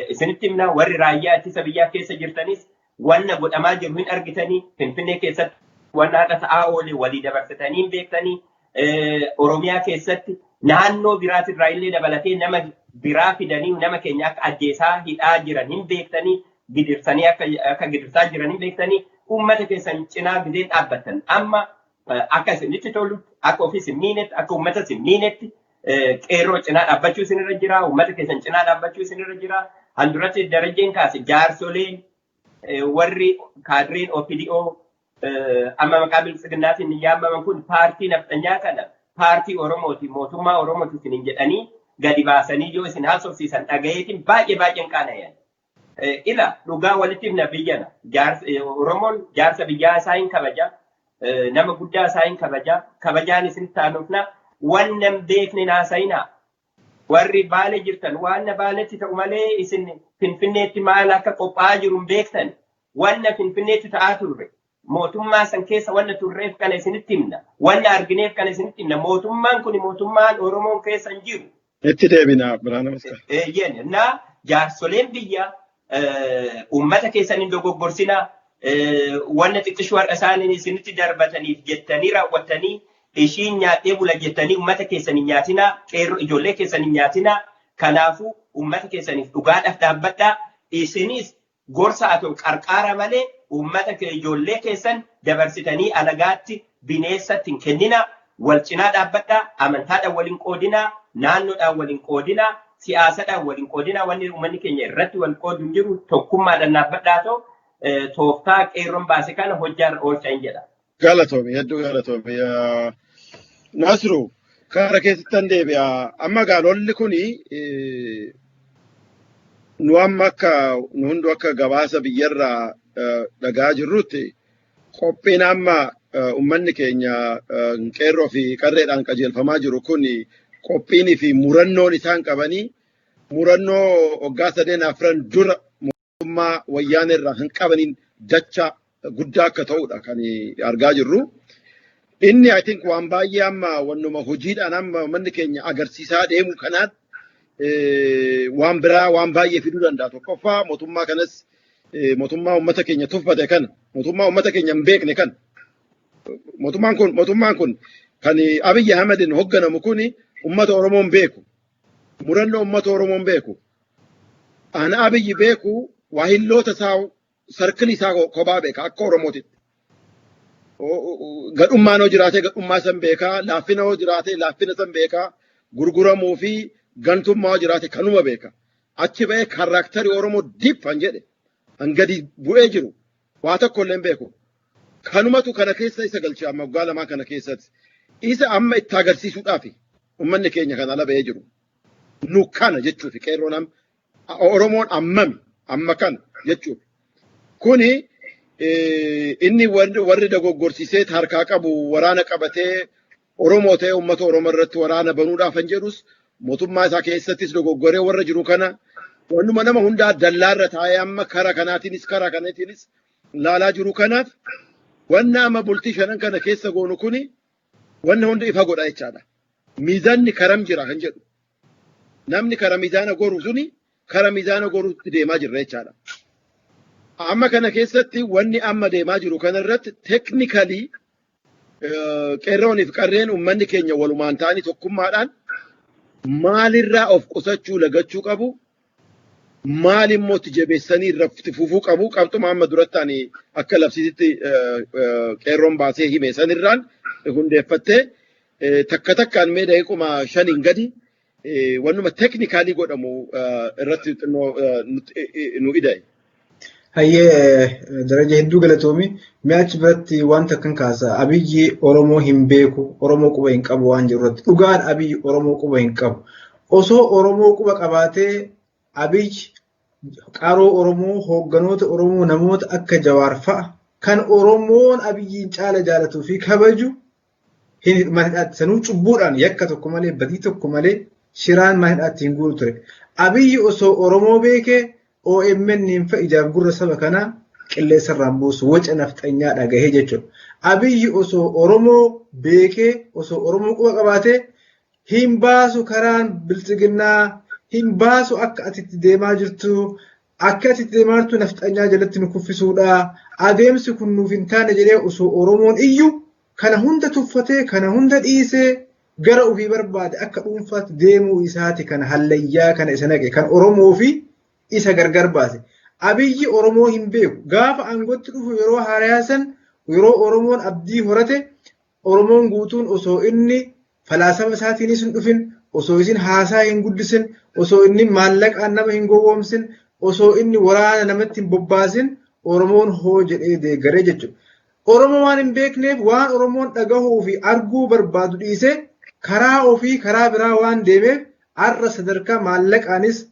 isinitti himna. Warri raayyaa ittisa biyyaa keessa jirtanis wanna godhamaa jiru hin argitanii, Finfinnee keessatti wanna haqa ta'aa oole walii dabarsitanii hin beektanii, Oromiyaa keessatti naannoo biraatirraa illee dabalatee nama biraa fidanii nama keenya akka ajjeesaa hidhaa jiran hin beektanii, gidirsanii akka gidirsaa jiran hin beektanii. Uummata keessan cinaa gideen dhaabbattan amma akka isinitti tolutti, akka ofiis hin miinetti, akka uummatas hin miinetti qeerroo cinaa dhaabbachuu isinirra jira, uummata keessan cinaa dhaabbachuu isinirra jira. Handuratti Darajeen kaase, jaarsoleen, warri kaadreen OPDO amma maqaa biltsiginnaatiin yaamaman kun paartii nafxanyaa kana paartii Oromooti, mootummaa Oromooti isiniin jedhanii gadi baasanii yoo isin haasofsiisan dhagayeetiin baay'ee baay'een qaanayan. Ila dhugaa walitti himna biyyana. Oromoon jaarsa biyyaa isaa hin kabaja. Nama guddaa isaa hin kabaja. Kabajaan isin taanuufna. Wanna hin beekne naasayinaa. Warri Baale jirtan waan Baaletti ta'u malee isin Finfinneetti maal akka qophaa'aa jiru hin beektan. Wanna Finfinneetti ta'aa turre. Mootummaa san keessa wanna turreef kana isinitti himna. Wanna argineef kana isinitti himna. Mootummaan kun mootummaan Oromoon keessa hin jiru. Itti deebina, Birhaana Masqal. Eeyyeen na jaarsoleen biyya uummata keessan hin dogoggorsinaa, wanna xiqqishuu har'a isaaniin isinitti darbataniif jettanii raawwattanii ishiin nyaadhee bula jettanii uummata keessan hin nyaatinaa, qeerroo ijoollee keessan hin nyaatinaa. Kanaafuu uummata keessaniif dhugaadhaaf dhaabbadhaa. Isinis gorsa haa ta'u qarqaara malee uummata ijoollee keessan dabarsitanii alagaatti, bineensatti hin kenninaa. Wal cinaa dhaabbadhaa, amantaadhaan waliin qoodinaa, naannoodhaan waliin qoodinaa, siyaasadhaan waliin qoodinaa. Wanni uummanni keenya irratti wal qoodu hin jiru. Tokkummaadhaan dhaabbadhaa ta'u tooftaa qeerroon baase kana hojjaarra oolcha hin jedha. Galatoomi, hedduu galatoomi. Nasru, kara keessattan deebi'a. Amma gaa lolli kuni nu amma akka nu hundu akka gabaasa biyyarraa dhagaa jirrutti, qophiin amma uummanni keenya qeerroo fi qarreedhaan qajeelfamaa jiru kun, qophiinii fi murannoon isaan qabanii murannoo waggaa sadeen afran dura mootummaa wayyaanee irraa kan qabaniin dacha guddaa akka ta'udha kan argaa jirru. Inni, I think, waan baay'ee amma wannuma hojiidhaan amma uummanni keenya agarsiisaa deemu kanaan waan biraa waan baay'ee fiduu danda'a. Tokkoffaa, mootummaa kanas, mootummaa uummata keenya tuffate kana, mootummaa uummata keenya hin beekne kana, mootummaan kun kan Abiyyi Ahmedin hoogganamu kun uummata Oromoo hin beeku. Murannoo uummata Oromoo hin beeku. Ana Abiyyi beeku waa hilloota isaa, circle isaa kophaa beeka akka Oromootitti. Gadhummaan hoo jiraate gadhummaa san beekaa, laaffina hoo jiraate laaffina san beekaa, gurguramuu fi gantummaa hoo jiraate kanuma beeka. Achi ba'ee character Oromoo deep han jedhe, han gadi bu'ee jiru waa tokko illee hin beeku. Kanumatu kana keessa isa galche amma waggaa lamaan kana keessatti. Isa amma itti agarsiisuudhaaf uummanni keenya kan ala ba'ee jiru. Nu kana jechuufi, qeerroon amma Oromoon ammami amma kana jechuufi. Kuni inni warri dogoggorsiisee harkaa qabu waraana qabatee Oromoo ta'ee uummata Oromoo irratti waraana banuudhaaf kan jedhus, mootummaa isaa keessattis dogoggoree warra jiru kana, wannuma nama hundaa dallaarra taa'ee amma kara kanaatiinis kara kanaatiinis laalaa jiru kanaaf, wanna amma bultii shanan kana keessa goonu kuni wanna hunda ifa godha jechaadha. Miizaanni karam jira kan jedhu. Namni kara miizaana goru suni kara miizaana goruutti deemaa jirra jechaadha. Amma kana keessatti wanni amma deemaa jiru kana irratti technically qeerrooniif qarreen uummanni keenya walumaan ta'anii tokkummaadhaan maalirraa of qusachuu, lagachuu qabu, maal immoo itti jabeessanii irratti fufuu qabu, qabxuma amma duratti ani akka labsiititti qeerroon baasee hime sanirraan hundeeffattee, takka takkaan mee daqiiquma 5n gadi wannuma technically godhamu irratti xinnoo nu ida'e. Hayyee Daraja, hedduu galatoomi. Mi'a achi biratti wanta akkan kaasa. Abiyyi Oromoo hin beeku, Oromoo quba hin qabu waan jiru irratti. Dhugaan Abiyyi Oromoo quba hin qabu. Osoo Oromoo quba qabaatee, Abiyyi qaroo Oromoo, hoogganoota Oromoo, namoota akka Jawaar fa'a kan Oromoon Abiyyiin caala jaalatuu fi kabaju hin mana hidhaatti sanuu cubbuudhaan, yakka tokko malee, badii tokko malee shiraan mana hidhaatti hin guuru ture. Abiyyi osoo Oromoo beekee OMN hin fa'i ijaaf gurra saba kanaa qilleensarraan buusu, waca nafxanyaa dhagahee jechuudha. Abiyyi osoo Oromoo beekee, osoo Oromoo quba qabaatee, hin baasu karaan biltsiginnaa, hin baasu akka ati itti deemaa jirtu, akka ati itti deemaa jirtu nafxanyaa jalatti nu kuffisuudha. Adeemsi kun nuuf hin taane jedhee osoo Oromoon iyyu, kana hunda tuffatee, kana hunda dhiisee gara ofii barbaade akka dhuunfaatti deemuu isaati kana hallayyaa kana isa naqe, kan Oromoo fi isa gargar baase. Abiyyi Oromoo hin beeku. Gaafa aangootti dhufu, yeroo haarayaa san, yeroo Oromoon abdii horate, Oromoon guutuun osoo inni falaasama isaatiinis hin dhufin, osoo isin haasaa hin guddisin, osoo inni maallaqaan nama hin gowwoomsin, osoo inni waraana namatti hin bobbaasin, Oromoon hoo jedhee deeggaree jechuudha. Oromoo waan hin beekneef, waan Oromoon dhagahuu fi arguu barbaadu dhiisee karaa ofii karaa biraa waan deemeef, har'a sadarkaa maallaqaanis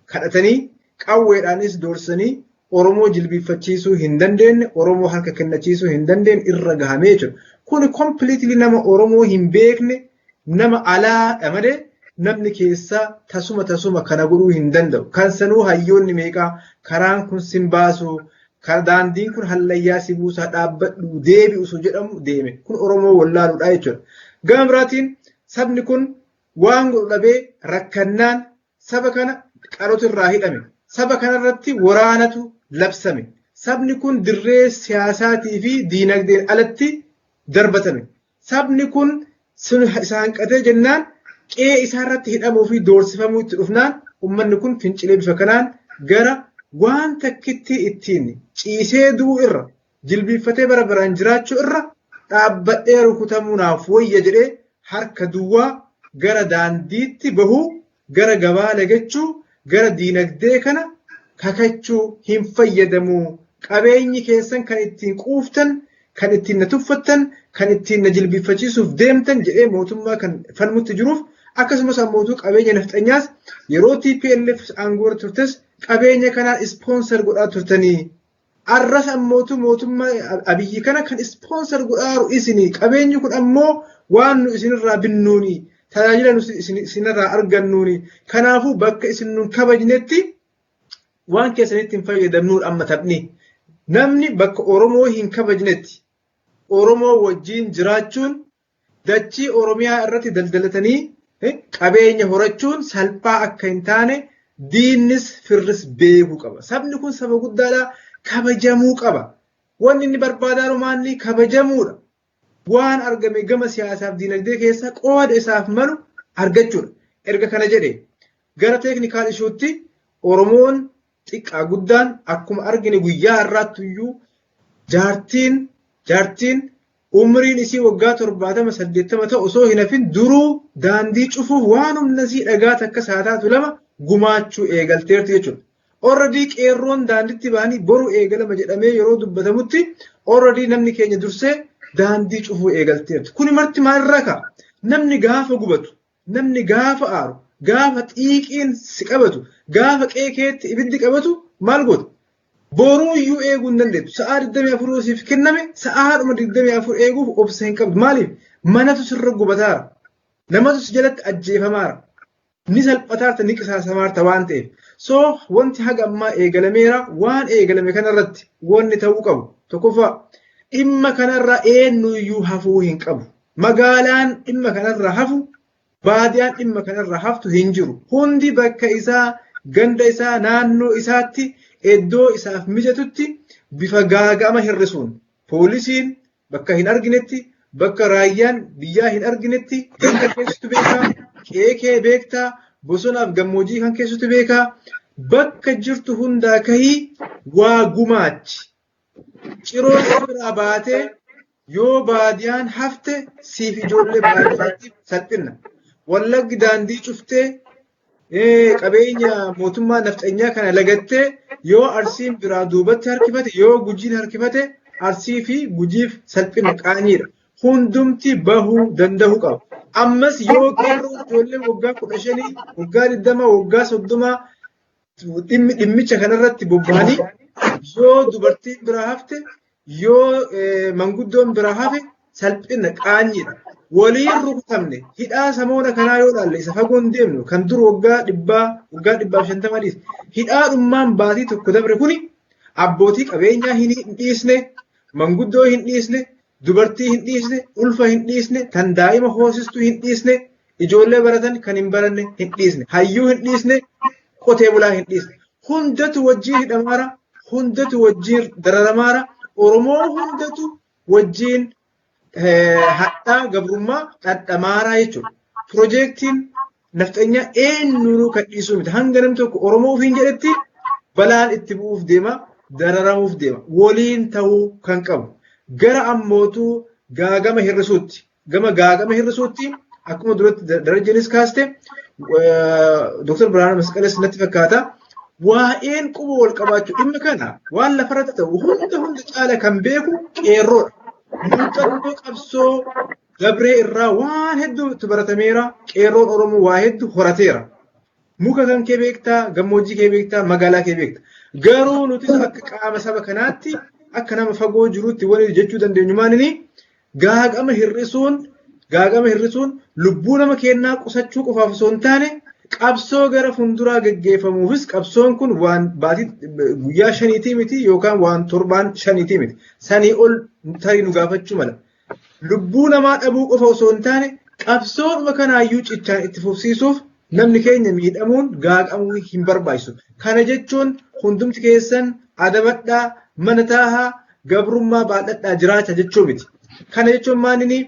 kadhatanii Qawweedhaanis doorsanii Oromoo jilbiiffachiisuu hin dandeenye, Oromoo harka kennachiisuu hin dandeenye irra gahamee jechuudha. Kuni completely nama Oromoo hin beekne, nama alaadha malee namni keessaa tasuma tasuma kana godhuu hin danda'u. Kan sanuu hayyoonni meeqaa karaan kun sin baasu, daandiin kun hallayyaa si buusaa, dhaabbadhu, deebi'u osoo jedhamu deeme. Kun Oromoo wallaaluudha jechuudha. Gama biraatiin sabni kun waan godhu dhabee rakkannaan saba kana qarotu irraa hidhame. Saba kanarratti waraanatu labsame. Sabni kun dirree siyaasaatii fi diinagdeen alatti darbatame. Sabni kun isa hanqatee jennaan qe'ee isaarratti hidhamuu fi doorsifamuu itti dhufnaan uummanni kun fincilee bifa kanaan gara waan takkitti ittiin ciisee du'uu irra, jilbiiffatee bara baraan jiraachuu irra, dhaabbadhee rukutamuu naaf wayya jedhee harka duwwaa gara daandiitti bahuu, gara gabaa lagachuu, gara diinagdee kana kakachuu hin fayyadamuu. Qabeenyi keessan kan ittiin quuftan, kan ittiin na tuffattan, kan ittiin na jilbiiffachiisuuf deemtan jedhee mootummaa kan falmutti jiruuf, akkasumas ammootuu qabeenya nafxanyaas yeroo TPLF aangoo turtes qabeenya kanaan sponsor godhaa turtanii. Arras ammootu mootummaa Abiyyi kana kan sponsor godhaaru isinii. Qabeenyi kun ammoo waan nu isinirraa binnuuni, tajaajila nu isinirraa argannuuni. Kanaafuu bakka isin nun kabajnetti waan keessanitti hin fayyadamnuudha amma taphni. Namni bakka Oromoo hin kabajnetti Oromoo wajjin jiraachuun, dachii Oromiyaa irratti daldalatanii qabeenya horachuun salphaa akka hin taane diinnis firris beekuu qaba. Sabni kun saba guddaadha, kabajamuu qaba. Wanni inni barbaadaa maanni kabajamuudha. Waan argame gama siyaasaaf diinagdee keessa qooda isaaf malu argachuudha. Erga kana jedhe gara technical issuetti, Oromoon xiqqaa guddaan akkuma argine guyyaa har'aatti iyyuu jaartiin umriin isii waggaa 70 80 ta'u osoo hin hafin duruu daandii cufuuf waan humna isii dhagaa takka saataatu lama gumaachuu eegalteerti jechuudha. Already qeerroon daandiitti bahanii boru eegalama jedhamee yeroo dubbatamutti already namni keenya dursee daandii cufuu eegalteerti. Kuni marti maalirraa ka'a? Namni gaafa gubatu, namni gaafa aaru, gaafa xiiqiin si qabatu, gaafa qe'ee keetti ibiddi qabatu maal goota? Boruu iyyuu eeguu hin dandeettu. Sa'aa 24 siif kenname sa'aadhuma 24 eeguuf obsa hin qabdu. Maaliif? Manatu sirra gubataara. Namatu si jalatti ajjeefamaara. Ni salphataarta, ni qisaasamaarta waan ta'eef. So wanti haga ammaa eegalameera. Waan eegalame kanarratti wanni ta'uu qabu. Tokkoffaa, dhimma kanarra eenyuyyuu hafuu hin qabu. Magaalaan dhimma kanarra hafu, baadiyaan dhimma kanarra haftu hin jiru. Hundi bakka isaa, ganda isaa, naannoo isaatti, iddoo isaaf mijatutti bifa gaaga'ama hir'isuun poolisiin bakka hin arginetti, bakka raayyaan biyyaa hin arginetti, ganda keessattu beekaa, qe'ee kee beektaa, bosonaaf gammoojjii kan keessattu beekaa, bakka jirtu hundaa kahii waa gumaachi. Ciroo biraa baatee yoo baadiyaan hafte siif ijoollee baadiyyaatti salphina. Wallaggi daandii cuftee qabeenya mootummaa nafxanyaa kana lagattee yoo Arsiin biraa duubatti harkifate, yoo Gujiin harkifate, Arsii fi Gujiif salphina, qaanyiidha. Hundumti bahuu danda'uu qaba. Ammas yoo qeerroo ijoollee waggaa 15, waggaa 20, waggaa 30 dhimmicha kanarratti bobba'anii yoo dubartiin biraa hafte, yoo manguddoon biraa hafe salphina, qaanyiidha. Waliin rukutamne hidhaa samoona kanaa yoo ilaalle, isa fagoon deemnu, kan dur waggaa 100, waggaa 150 dhiise, hidhaadhummaan baatii tokko dabre kuni abbootii qabeenyaa hin dhiisne, manguddoo hin dhiisne, dubartii hin dhiisne, ulfa hin dhiisne, tan daa'ima hoosistuu hin dhiisne, ijoollee baratan kan hin baranne hin dhiisne, hayyuu hin dhiisne, qotee bulaa hin dhiisne. Hundatu wajjiin hidhamaara, hundatu wajjiin dararamaara, Oromoo hundatu wajjiin hadhaa gabrummaa dhandhamaaraa jechuudha. Piroojeektiin nafxanyaa eenyuunuu kan dhiisuu miti. Hanga namni tokko Oromoo ofiin jedhetti balaan itti bu'uuf deema, dararamuuf deema. Waliin ta'uu kan qabu. Gara ammootuu gaagama hir'isuutti. Gama gaagama hir'isuutti akkuma duratti Darajjanis kaaste, Dr. Birhaanuu Masqalas natti fakkaata. Waa'een quba wal qabaachuu dhimma kana waan lafarratti ta'u hunda hunda caala kan beeku qeerroodha. Muuxannoo qabsoo dabree irraa waan hedduutu baratameera. Qeerroon Oromoo waa hedduu horateera. Muka kan kee beektaa, gammoojjii kee beektaa, magaalaa kee beekta. Garuu nutis akka qaama saba kanaatti, akka nama fagoo jirutti wani jechuu dandeenyu maalinii gaagama hir'isuun lubbuu nama kennaa qusachuu qofaaf osoo hin taane, qabsoo gara fuulduraa geggeeffamuufis, qabsoon kun waan baatii guyyaa 5tii miti yookaan waan torbaan 5tii miti. Sanii ol tarii nu gaafachuu mala. Lubbuu namaa dhabuu qofa osoo hin taane, qabsoodhuma kanaayyuu cichaan itti fufsiisuuf namni keenya miidhamuun gaaqamuu hin barbaachisu. Kana jechuun hundumti keessan adabadhaa, mana taahaa, gabrummaa baadhadhaa jiraata jechuu miti. Kana jechuun maalinii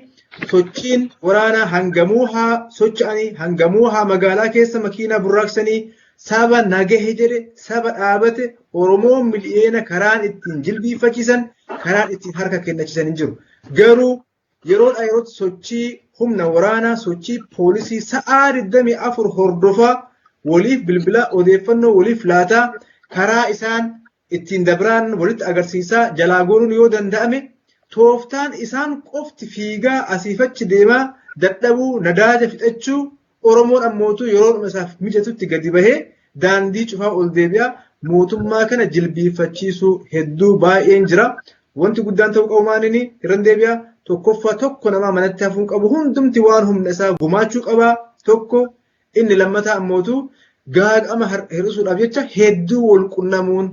sochiin waraanaa hangamuu haa socho'anii, hangamuu haa magaalaa keessa makiinaa burraaqsanii, saba nagahe jedhe, saba dhaabate, Oromoo miliyoona karaan ittiin jilbiiffachiisan, karaan ittiin harka kennachiisan hin jiru. Garuu yeroodhaa yerootti sochii humna waraanaa, sochii poolisii sa'aa 24 hordofaa, waliif bilbilaa, odeeffannoo waliif laataa, karaa isaan ittiin dabraan walitti agarsiisaa jalaa goruun yoo danda'ame, tooftaan isaan qofti fiigaa asiifachi deemaa dadhabuu, nadaaja fixachuu, Oromoon ammootu yeroo isaaf mijatutti gadi bahee daandii cufaa ol deebi'a. Mootummaa kana jilbiiffachiisuu hedduu baay'een jira. Wanti guddaan ta'uu qabu maalinii irran deebi'a. Tokkoffaa, tokko namaa manatti hafuun qabu, hundumti waan humna isaa gumaachuu qaba. Tokko inni lammataa ammootu gaagama hir'isuudhaaf jecha hedduu wal qunnamuun,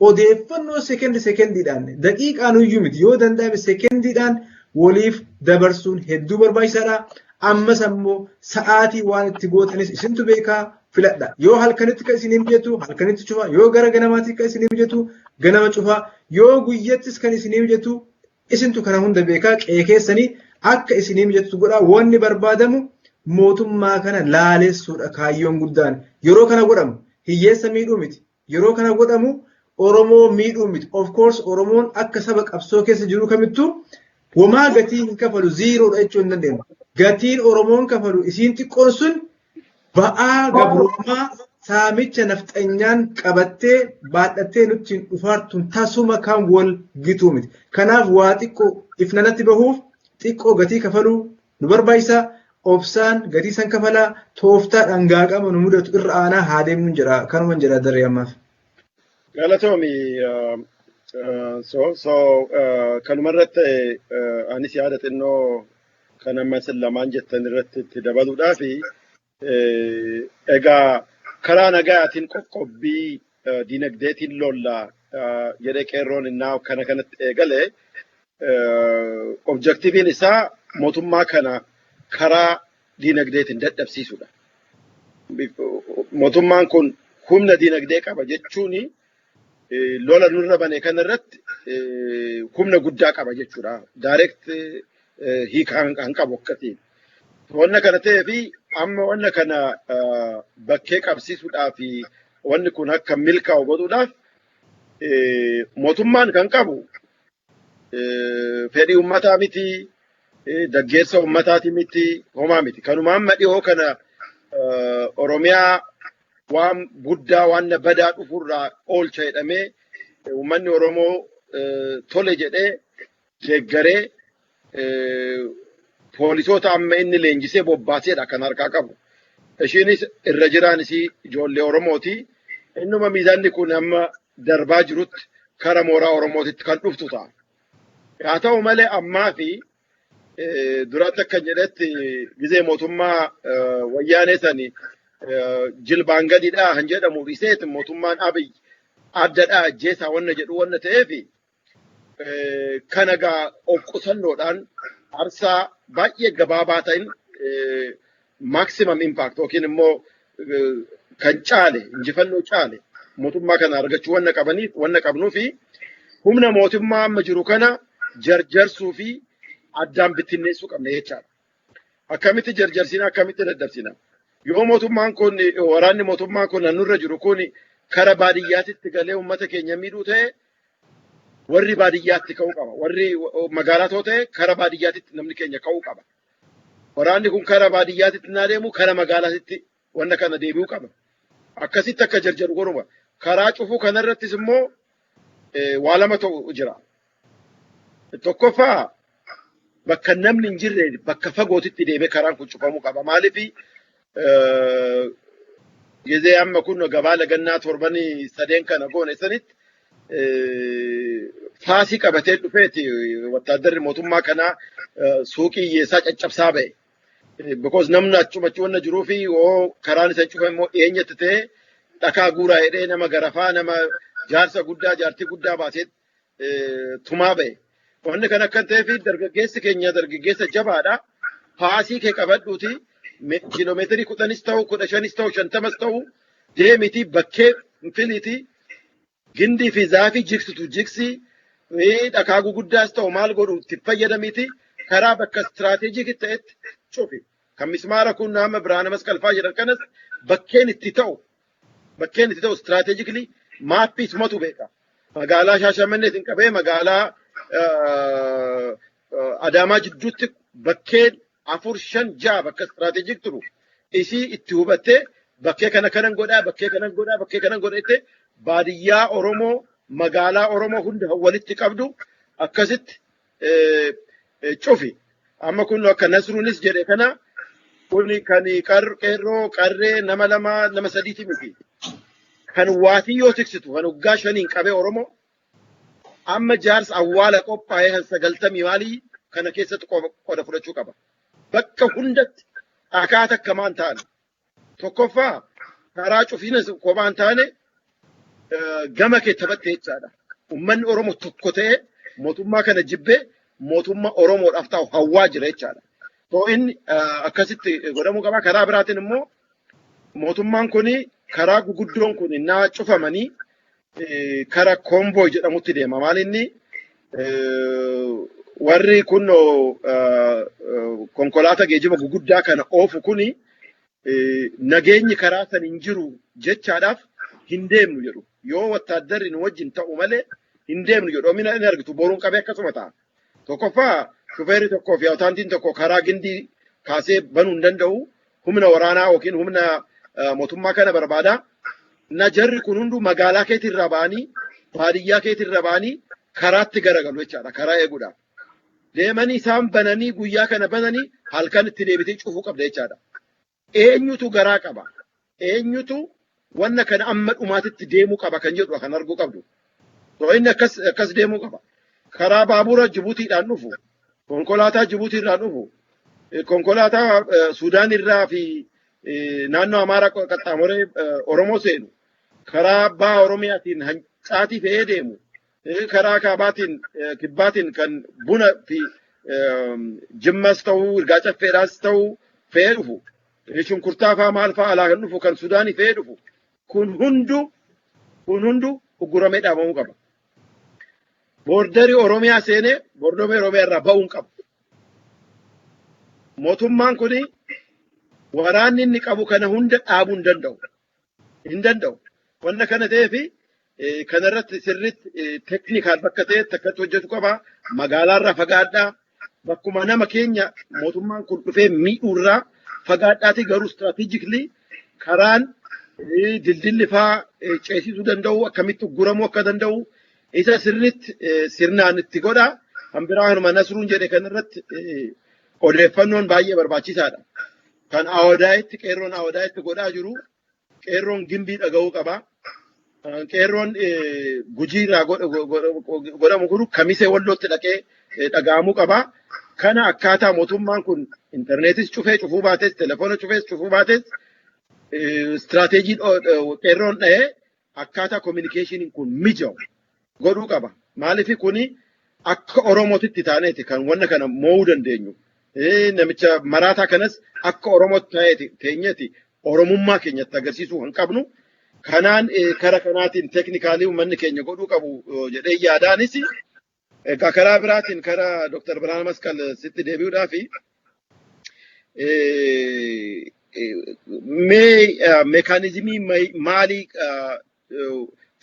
odeeffannoo sekendi sekendiidhaan, daqiiqaan iyyuu miti, yoo danda'ame sekendiidhaan waliif dabarsuun hedduu barbaachisaadha. Ammas ammoo sa'aatii waan itti gootanis isintu beekaa, filadha. Yoo halkanitti kan isinii mijatu halkanitti cufa, yoo gara ganamaatti kan isinii mijatu ganama cufa, yoo guyyattis kan isinii mijatu, isintu kana hunda beekaa, qe'ee keessanii akka isinii mijatu godhaa. Wanni barbaadamu mootummaa kana laalessuudha kaayyoon guddaan. Yeroo kana godhamu hiyyeessa miidhuu miti. Yeroo kana godhamu Oromoo miidhuu miti. Of course, Oromoon akka saba qabsoo keessa jiru kamittuu womaa gatii hin kafalu, zerodha jechuu hin dandeenyu. Gatiin Oromoon kafalu isiin xiqqoon sun ba'aa gabrummaa saamicha nafxanyaan qabattee baadhattee nutti hin dhufaartuun tasuma kan wal gituu miti. Kanaaf waa xiqqoo ifnanatti bahuuf xiqqoo gatii kafaluu nu barbaachisa. Obsaan gatii san kafalaa, tooftaadhaan gaaqama nu mudatu irra aanaa haa deemnuun jedha. Kanuman jedha daree ammaaf. Galatoomi. So kanumarratti anis yaada xinnoo kan amma isin lamaan jettan irratti itti dabaluudhaafi, egaa karaa nagaatiin qoqqobbii dinagdeetiin lollaa jedhee qeerroon innaa kana kanatti eegale, objectiveiin isaa mootummaa kana karaa dinagdeetiin dadhabsiisuudha. Mootummaan kun humna dinagdee qaba jechuun lola nurra bane kanarratti humna guddaa qaba jechuudha. Direct hiikaa kan qabu akkasiin. Wanna kana ta'ee fi amma wanna kana bakkee qabsiisuudhaa fi wanni kun akka milkaa'u godhuudhaaf, mootummaan kan qabu fedhii uummataa miti, daggeessa uummataati miti, homaa miti. Kanuma amma dhihoo kana Oromiyaa waan guddaa, waan badaa dhufurraa oolcha jedhamee uummanni Oromoo tole jedhee deeggaree poolisoota amma inni leenjisee bobbaaseedha kan harkaa qabu. Ishiinis irra jiraanis ijoollee Oromooti. Innuma miizaanni kun amma darbaa jirutti kara mooraa Oromootitti kan dhuftu ta'a. Haa ta'u malee, ammaa fi duratti akka jedhetti, gizee mootummaa wayyaanee sani jilbaan gadidhaa kan jedhamu dhiseeti, mootummaan Abiy addadhaa ajjeesaa wanna jedhu wanna ta'eefi, kana gaa of qusannoodhaan aarsaa baay'ee gabaabaa ta'in maximum impact yookiin immoo kan caale, injifannoo caale mootummaa kana argachuu wanna qabaniif, wanna qabnuu fi humna mootummaa amma jiru kana jarjarsuu fi addaan bittinneessuu qabna jechaadha. Akkamitti jarjarsina, akkamitti daddabsina? Yoo mootummaan kun, waraanni mootummaa kun nurra jiru kun kara baadiyyaatitti galee uummata keenya miidhuu ta'e, warri baadiyyaatti ka'uu qaba. Warri magaalaa ta'e kara baadiyyaatitti namni keenya ka'uu qaba. Waraanni kun kara baadiyyaatitti naa deemu, kara magaalaatitti wanna kana deebi'uu qaba. Akkasitti akka jarjaru godhuma. Karaa cufuu kanarrattis immoo waa lama ta'u jira. Tokkoffaa, bakka namni hin jirre, bakka fagootitti deemee karaan kun cufamuu qaba. Maaliif Gizee amma kun gabaa lagannaa torbanii sadeen kana goone sanitti faasii qabatee dhufeeti wattaaddarri mootummaa kanaa suuqii hiyyeessaa caccabsaa ba'e. Because namni achuma achi wanna jiruu fi yoo karaan isa cufa immoo dhiyeenyatti ta'e dhakaa guuraa jedhee nama garafaa, nama jaarsa guddaa, jaartii guddaa baasee tumaa ba'e. Wanni kan akka ta'eef dargaggeessi keenya dargaggeessa jabaadha. Faasii kee qabadhuuti kiiloomeetirii 10s ta'u, 15s ta'u, 50s ta'u deemiti bakkee filiiti, gindii fi zaafii jigsitu jigsii, dhakaa guguddaas ta'u maal godhu itti fayyadamiiti karaa bakka strategic ta'etti cufi. Kan mismaara kun nama Biraana Masqalfaa jedhan kanas bakkeen itti ta'u strategically maappii isumatu beeka. Magaalaa Shaashamanneetiin qabee magaalaa Adaamaa jidduutti bakkeen afur, shan, ja'a bakka strategic turu. Isii itti hubattee bakkee kana kanan godhaa, bakkee kanan godhaa, bakkee kanan godha jettee baadiyyaa Oromoo, magaalaa Oromoo hunda walitti qabdu akkasitti cufi. Amma kun akka Nasruunis jedhe kana kuni kan qeerroo qarree nama lama, nama sadiiti miti. Kan waatii yoo tiksitu kan waggaa 5n qabee Oromoo amma jaarsa awwaala qophaa'ee kan 90 maalii kana keessatti qooda fudhachuu qaba. Bakka hundatti akkaataa akkamaan taane. Tokkoffaa, karaa cufiinas kophaan taane gama kee taphatte jechaadha. Uummanni Oromoo tokko ta'ee mootummaa kana jibbee mootummaa Oromoodhaaf ta'u hawwaa jira jechaadha. So inni akkasitti godhamuu qaba. Karaa biraatiin immoo mootummaan kun karaa guguddoon kun naa cufamanii karaa convoy jedhamutti deema. Maal inni warri kun konkolaataa geejjiba guguddaa kana oofu kuni nageenyi karaa san hin jiru jechaadhaaf hin deemnu jedhu. Yoo wattaaddarri nu wajjin ta'u malee hin deemnu jedhu. Omina inni argitu boruun qabee akkasuma ta'a. Tokkoffaa, shufeerri tokkoo fi awtaantiin tokko karaa Gindii kaasee banuu hin danda'u. Humna waraanaa yookiin humna mootummaa kana barbaada. Na jarri kun hunduu magaalaa keetirraa ba'anii, baadiyyaa keetirraa ba'anii karaatti garagalu jechaadha. Karaa eeguudhaaf. Deemanii isaan bananii, guyyaa kana bananii halkan itti deebitee cufuu qabda jechaadha. Eenyutu garaa qaba? Eenyutu wanna kana amma dhumaatitti deemuu qaba kan jedhu kan arguu qabdu. So inni akkas akkas deemuu qaba. Karaa baabura Jibuutiidhaan dhufu, konkolaataa Jibuutiirraa dhufu, konkolaataa Sudaan irraa fi naannoo Amaaraa qaxxaamuree Oromoo seenu, karaa baha Oromiyaatiin hancaatii fe'ee deemu, karaa kaabaatiin, kibbaatiin kan buna fi jimmas ta'uu, Irgaa Caffeedhaas ta'uu fe'ee dhufu, shunkurtaa fa'aa maal fa'aa alaa kan dhufu kan Sudaanii fe'ee dhufu, kun hundu ugguramee dhaabamuu qaba. Borderii Oromiyaa seenee borderii Oromiyaa irraa ba'uu hin qabu. Mootummaan kun waraanni inni qabu kana hunda dhaabuu hin danda'u. Hin danda'u. Wanna kana ta'eef kanarratti sirriitti technical bakka ta'etti akkatti hojjetu qaba. Magaalaarraa fagaadhaa. Bakkuma nama keenya mootummaan kun dhufee miidhuurraa fagaadhaati, garuu strategically karaan dildilli faa ceesisuu danda'u akkamitti ugguramuu akka danda'u isa sirriitti sirnaan itti godha. Kan biraa kanuma Nasruun jedhe kanarratti odeeffannoon baay'ee barbaachisaadha. Kan Awwadaayitti qeerroon Awwadaayitti godhaa jiru qeerroon Gimbii dhaga'uu qaba. Qeerroon Gujii irraa godhamu kun Kamisee Wallootti dhaqee dhaga'amuu qaba. Kana akkaataa mootummaan kun intarneetis cufee cufuu baates, telefoona cufees cufuu baates, strategy qeerroon dha'ee akkaataa communicationiin kun mijaa'u godhuu qaba. Maaliif kuni akka Oromootitti taaneeti kan wanna kana mo'uu dandeenyu. Namicha maraataa kanas akka Oromootti ta'eeti teenyeeti Oromummaa keenyatti agarsiisuu kan qabnu. Kanaan kara kanaatiin technically uummanni keenya godhuu qabu jedhee yaadaanis. Egaa karaa biraatiin karaa Dr. Birhaan Masqal sitti deebi'uudhaafi mee mechanismii maalii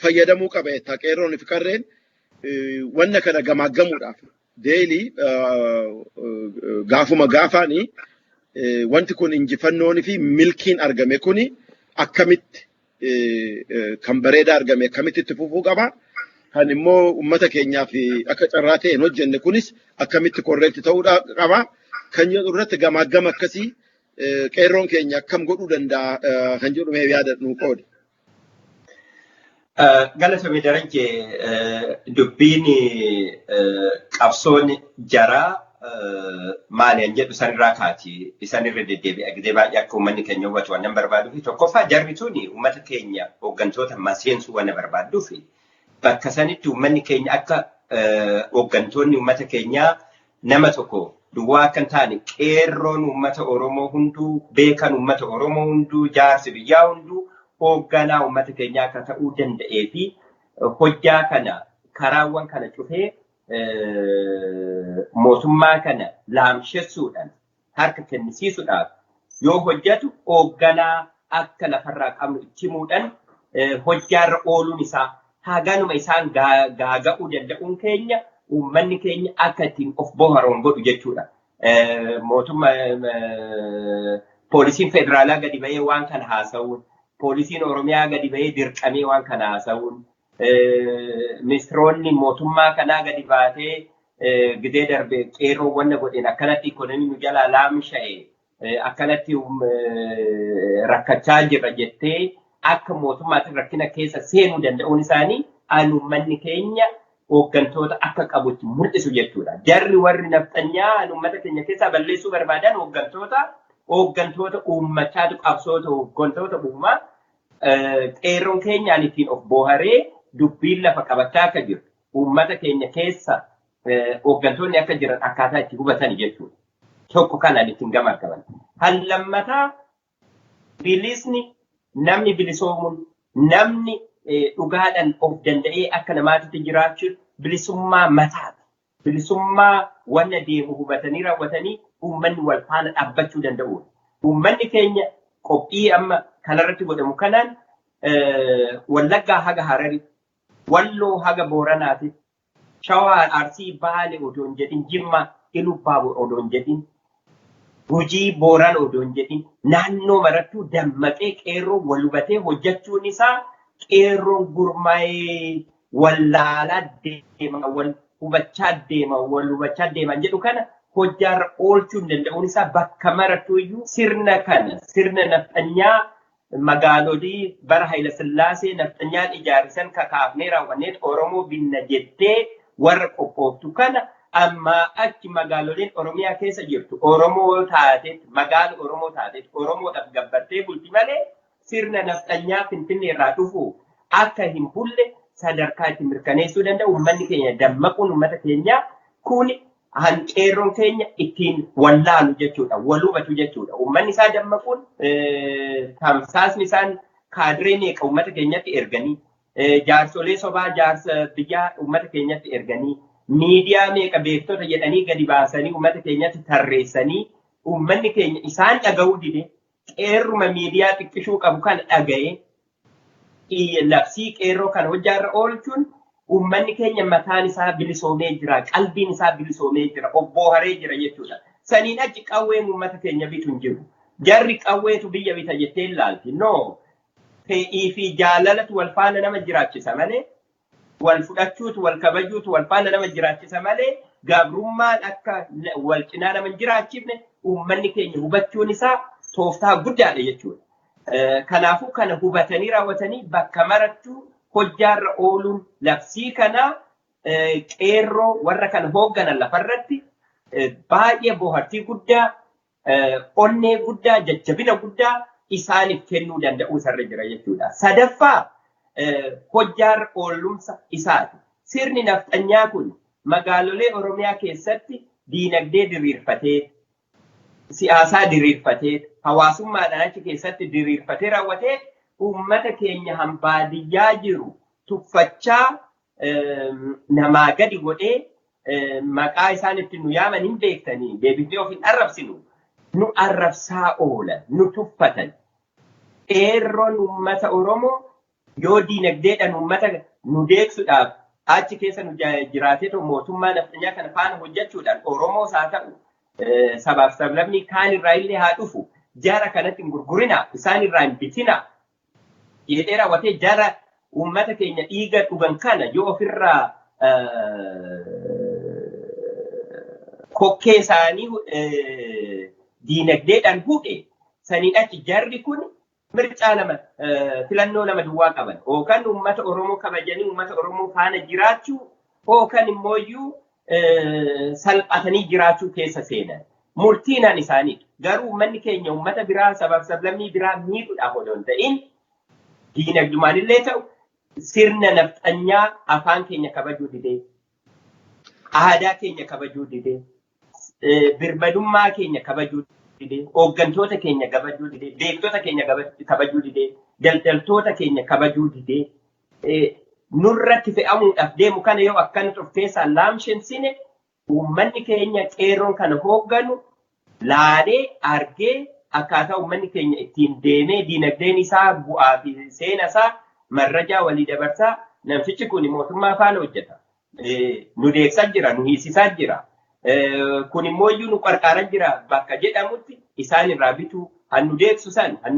fayyadamuu qaba jetta qeerroon fi qarreen wanna kana gamaaggamuudhaaf, daily gaafuma gaafaanii wanti kun injifannoonii fi milkiin argame kuni akkamitti kan bareedaa argame akkamitti itti fufuu qaba? Kan immoo uummata keenyaaf akka carraa ta'e hin hojjenne kunis akkamitti correct ta'uu qaba? Kan jedhu irratti gamaaggama akkasii Qeerroon keenya akkam godhuu danda'a kan jedhu mee yaada nuu qoodi. Galatoomi Darajje, dubbiin qabsoon jaraa maali an jedhu sanirraa kaati. Isanirra deddeebi'a. Gizee baay'ee akka uummanni keenya hubatu waan barbaaduu fi tokkoffaa jarri tuni uummata keenya hooggantoota maseensuu waan barbaaduu fi bakka sanitti uummanni keenya akka hooggantoonni uummata keenyaa nama tokko duwwaa akka hin taane, qeerroon uummata Oromoo hunduu, beekan uummata Oromoo hunduu, jaarsi biyyaa hunduu hoogganaa uummata keenyaa akka ta'uu danda'ee fi hojjaa kana karaawwan kana cufee mootummaa kana laamshessuudhaan harka kennisiisuudhaaf yoo hojjetu hoogganaa akka lafarraa qabnu itti himuudhaan hojjaarra ooluun isaa haganuma isaan gaaga'uu danda'uun keenya uummanni keenya akka ittiin of boharoon godhu jechuudha. Mootummaa poolisiin federaalaa gadi ba'ee waan kana haasa'uun, poolisiin Oromiyaa gadi ba'ee dirqamee waan kana haasa'uun, ministiroonni mootummaa kanaa gadi baatee gidee darbe qeerroo wanna godheen akkanatti ikonomii nu jalaa laamsha'e, akkanatti rakkachaa jirra jettee akka mootummaatti rakkina keessa seenuu danda'uun isaanii an uummanni keenya hooggantoota akka qabutti mul'isu jechuudha. Jarri warri nafxanyaa an uummata keenya keessaa balleessuu barbaadan hooggantoota uummataatu qabsoota hooggantoota uumaa qeerroon keenyaan ittiin of booharee dubbiin lafa qabachaa akka jiru uummata keenya keessa hooggantoonni akka jiran akkaataa itti hubatan jechuudha. Tokko kanaan ittiin gamaggaman. Han lammataa, bilisni namni bilisoomuun, namni dhugaadhaan of danda'ee akka namaatitti jiraachuun bilisummaa mataati. Bilisummaa wanna deemu hubatanii raawwatanii uummanni wal faana dhaabbachuu danda'uudha. Uummanni keenya qophii amma kanarratti godhamu kanaan Wallaggaa haga Harari, Walloo haga Booranaati, Shawaa, Arsii, Baale odoo hin jedhin, Jimma, Ilubbaabor odoo hin jedhin, Gujii, Boorana odoo hin jedhin, naannoo marattuu dammaqee qeerroo wal hubatee hojjechuun isaa qeerroon gurmaa'ee wallaalaa deema, wal hubachaa deema, wal hubachaa deeman jedhu kana hojjaarra oolchuu hin danda'uun isaa bakka marattuu iyyuu sirna kana, sirna nafxanyaa magaalolii bara Hayila Sillaasee nafxanyaan ijaarisan kakaafnee raawwannee Oromoo binna jettee warra qophooftu kana ammaa achi magaaloliin Oromiyaa keessa jirtu Oromoo taateet, magaala Oromoo taateet Oromoodhaaf gabbartee bulti malee sirna nafxanyaa Finfinnee irraa dhufu akka hin bulle sadarkaa itti mirkaneessuu danda'u uummanni keenya dammaquun uummata keenyaa kun hanqeerroon keenya ittiin wallaalu jechuudha, wal hubatu jechuudha. Uummanni isaa dammaquun tamsaasni isaan kaadree meeqa uummata keenyatti erganii, jaarsolee sobaa jaarsa biyyaa uummata keenyatti erganii, miidiyaa meeqa beektota jedhanii gadi baasanii uummata keenyatti tarreessanii uummanni keenya isaan dhaga'uu dide, qeerruma miidiyaa xiqqishuu qabu kana dhaga'ee labsii qeerroo kana hojjaarra oolchuun uummanni keenya mataan isaa bilisoomee jira, qalbiin isaa bilisoomee jira, obbooharee jira jechuudha. Saniin achi qawween uummata keenya bitu hin jiru. Jarri qawweetu biyya bita jettee ilaalti. No. Fedhii fi jaalalatu wal faana nama jiraachisa malee, wal fudhachuutu, wal kabajuutu wal faana nama jiraachisa malee, gabrummaan akka wal cinaa nama hin jiraachifne uummanni keenya hubachuun isaa tooftaa guddaadha jechuudha. Kanaafuu kana hubatanii raawwatanii bakka marattuu hojjaarra ooluun labsii kanaa qeerroo warra kana hoogganan lafarratti baay'ee bohaartii guddaa, onnee guddaa, jajjabina guddaa isaaniif kennuu danda'uu isarra jira jechuudha. Sadaffaa, hojjaarra oolumsa isaati. Sirni nafxanyaa kun magaalolee Oromiyaa keessatti diinagdee diriirfatee, siyaasaa diriirfatee, hawaasummaadhaan achi keessatti diriirfatee raawwatee uummata keenya hambaadiyyaa jiru tuffachaa namaa gadi godhee maqaa isaan ittiin nu yaaman hin beektanii deebifnee of hin arrabsinu. Nu arrabsaa oolan, nu tuffatan. Qeerroon uummata Oromoo yoo diinagdeedhaan uummata nu deegsuudhaaf achi keessa nu jiraatee mootummaa nafxanyaa kana faana hojjechuudhaan Oromoos haa ta'u sabaaf sablammii kaan irraa illee haa dhufu jara kanatti hin gurgurinaa, isaan irraa hin bitinaa jedhee raawwatee jara uummata keenya dhiiga dhugan kana yoo ofirraa kokkee isaanii diinagdeedhaan hudhe Saniin achi jarri kun mircaa lama filannoo lama duwwaa qaban. Yookaan uummata Oromoo kabajanii uummata Oromoo faana jiraachuu yookaan immooyyuu salphatanii jiraachuu keessa seenan. Murtiinaan isaaniidha. Garuu uummanni keenya uummata biraa sabaaf sablammii biraa miidhuudhaaf odoo hin ta'in diinagdumaan illee ta'u sirna nafxanyaa afaan keenya kabajuu didee, aadaa keenya kabajuu didee, birmadummaa keenya kabajuu didee, hooggantoota keenya kabajuu didee, beektota keenya kabajuu didee, daldaltoota keenya kabajuu didee, nurratti fe'amuudhaaf deemu kana yoo akkanatti of keessaa laamshensine uummanni keenya qeerroon kana hoogganu laalee argee akkaataa uummanni keenya ittiin deemee diinagdeen isaa bu'aa fi seena isaa marrajaa walii dabarsaa namtichi kun mootummaa faana hojjeta. Nu deegsaa jira, nu hiisisaa jira. Kun immoo iyyuu nu qarqaaraa jira bakka jedhamutti isaan irraa bituu, han nu deegsu san, han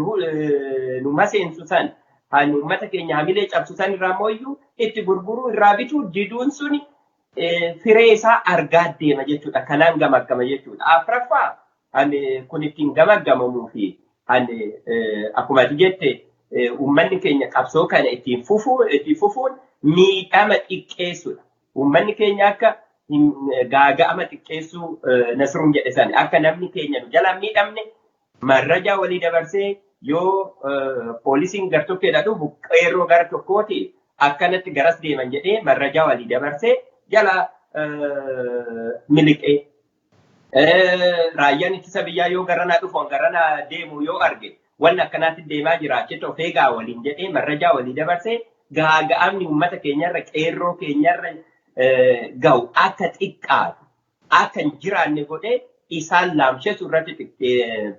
nu maseensu san, han uummata keenya hamilee cabsu san irraa immoo iyyuu itti gurguruu irraa bituu diduun suni firee isaa argaa deema jechuudha. Kanaan gamaggama jechuudha. Afraffaa kun ittiin gamaggamamuu fi akkuma ati jette uummanni keenya qabsoo kana ittiin fufuun miidhama xiqqeessuudha. Uummanni keenya akka gaaga'ama xiqqeessuu Nasruun jedhe sana akka namni keenya nu jalaan miidhamne marrajaa walii dabarsee yoo poolisiin gartokkeedha dhufu qeerroo gara tokkooti akkanatti garas deeman jedhee marrajaa walii dabarsee jala miliqee. Raayyaan ittisa biyyaa yoo garanaa dhufu garanaa deemu yoo arge wanni akkanaatti deemaa jira achitti of eegaa waliin jedhee marrajaa walii dabarsee gaaga'amni uummata keenyarra qeerroo keenyarra gahu akka xiqqaatu akka hin jiraanne godhee isaan laamsheessu irratti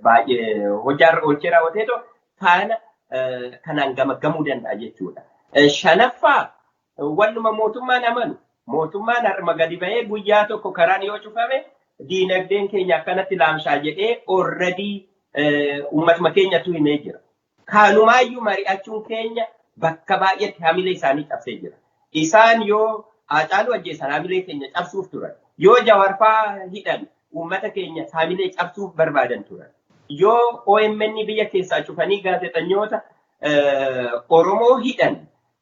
baay'ee hojiirra oolchee raawwateetoo kana kanaan gamaggamuu danda'a jechuudha. Shanaffaa wannuma mootummaan amanu mootummaan harma gadi bahee guyyaa tokko karaan yoo cufame diinagdeen keenya akkanatti laamshaa jedhee already uummatuma keenyatu himee jira. Kanumaayyuu mari'achuun keenya bakka baay'eetti hamilee isaanii cabsee jira. Isaan yoo Haacaaluu ajjeesan hamilee keenya cabsuuf turan. Yoo Jawaarfaa hidhan uummata keenya hamilee cabsuuf barbaadan turan. Yoo OMN biyya keessaa cufanii gaazexanyoota Oromoo hidhan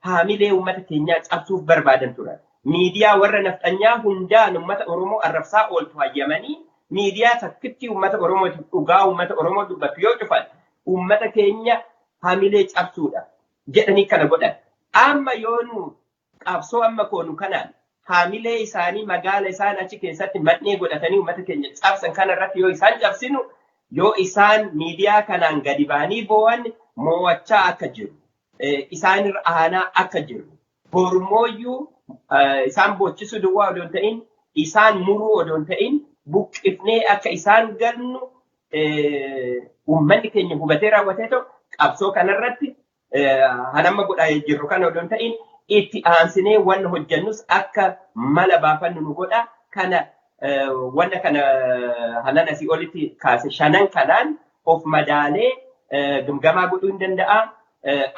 hamilee uummata keenyaa cabsuuf barbaadan turan. Miidiyaa warra nafxanyaa hundaan uummata Oromoo arrabsaa ooltu hayyamanii miidiyaa takkitti uummata Oromootiif dhugaa uummata Oromoo dubbattu yoo cufan uummata keenya hamilee cabsuudha jedhanii kana godhan. Amma yoo nu qabsoo amma koonu kanaan hamilee isaanii magaala isaan achi keessatti man'ee godhatanii uummata keenya cabsan kanarratti yoo isaan cabsinu yoo isaan miidiyaa kanaan gadi ba'anii boo'an mo'achaa akka jiru isaanirra aanaa akka jiru borumooyyuu isaan boochisuu duwwaa odoo hin ta'in isaan muruu odoo hin ta'in buqqifnee akka isaan galnu uummanni keenya hubatee raawwatee ta'u qabsoo kanarratti hanamma godhaa jirru kana odoo hin ta'in itti aansinee wanna hojjannus akka mala baafannu nu godha. Kana wanna kana hanan asii olitti kaase shanan kanaan of madaalee gimgamaa godhuu hin danda'a.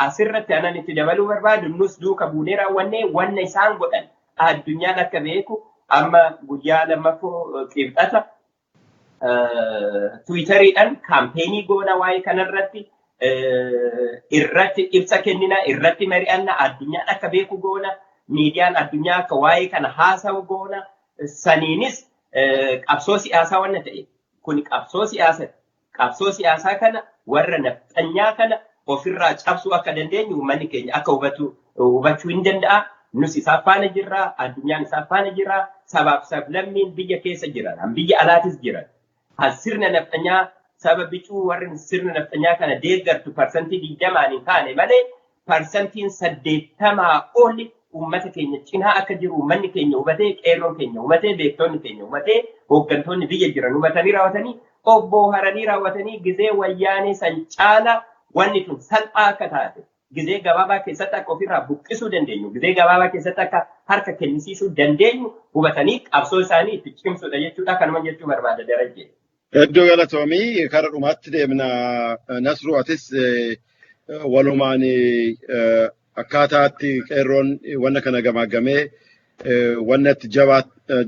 Asirratti anan itti dabaluu barbaadu nus duuka buunee raawwannee wanna isaan godhan addunyaan akka beeku amma guyyaa lammaffoo qibxata Tiwiitariidhaan kaampeenii goona waa'ee kanarratti irratti ibsa kennina irratti mari'anna addunyaan akka beeku goona miidiyaan addunyaa akka waa'ee kana haasa'u goona saniinis qabsoo siyaasaa wanna ta'e kun qabsoo siyaasaati. Qabsoo siyaasaa kana warra nafxanyaa kana ofirraa cabsuu akka dandeenyu uummanni keenya akka hubachuu hin danda'a. Nus isaaf faana jirra, addunyaan isaaf faana jirra, sabaaf sablammiin biyya keessa jiran, biyya alaatis jiran. Han sirna nafxanyaa saba bicuu warri sirna nafxanyaa kana deeggartu 20% hin taane malee 80% oli uummata keenya cinaa akka jiru uummanni keenya hubatee, qeerroon keenya hubatee, beektonni keenya hubatee, hooggantoonni biyya jiran hubatanii raawwatanii, obbo haranii raawwatanii gizee wayyaanee san caala wanni tun salphaa akka taate gizee gabaabaa keessatti akka ofirraa buqqisuu dandeenyu, gizee gabaabaa keessatti akka harka kennisiisuu dandeenyu hubatanii qabsoo isaanii itti cimsuudha jechuudha. Kanuma jechuu barbaada Darajjee. Hedduu galatoomii kara dhumaatti deemna. Nasruu atis walumaan akkaataatti qeerroon wanna kana gamaagamee wanna itti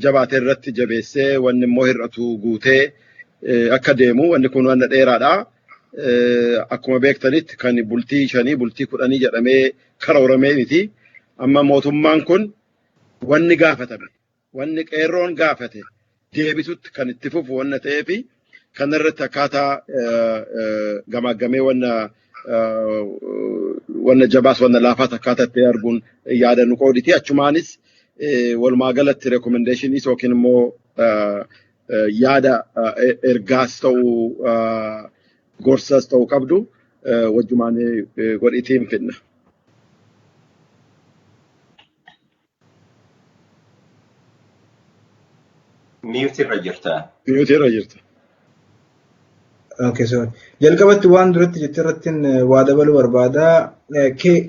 jabaate irratti jabeessee wanni immoo hir'atu guutee akka deemu wanni kun wanna dheeraadha. Akkuma beektanitti kan bultii 5 bultii 10 jedhamee karooramee miti. Amma mootummaan kun wanni gaafatame, wanni qeerroon gaafate deebisutti kan itti fufu wanna ta'eefi kanarratti akkaataa gamaaggamee wanna jabaas wanna laafaas akkaataa itti arguun yaada nu qooditi. Achumaanis walumaa galatti recommendations yookiin immoo yaada ergaas ta'uu gorsas ta'uu qabdu wajjumaan godhiitiin fidna. Mute irra jirta. Mute irra jirta. Okay, sorry. Jalqabatti waan duratti jette irratti waa dabaluu barbaada.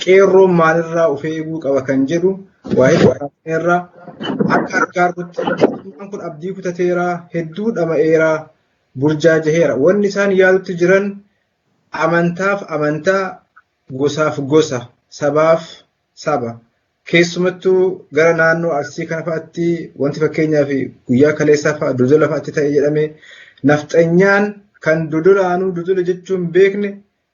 Qeerroon maalirraa of eeguu qaba kan jedhu waa'ee irraa akka argaarrutti mootummaan kun abdii kutateera, hedduu dhama'eera, burjaajaheera. Wanni isaan yaadutti jiran amantaaf amantaa, gosaaf gosa, sabaaf saba. Keessumattuu gara naannoo Arsii kana fa'aatti wanti fakkeenyaaf guyyaa kaleessaa fa'a Dodola fa'aatti ta'e jedhame nafxanyaan kan Dodolaanuu Dodola jechuu hin beekne,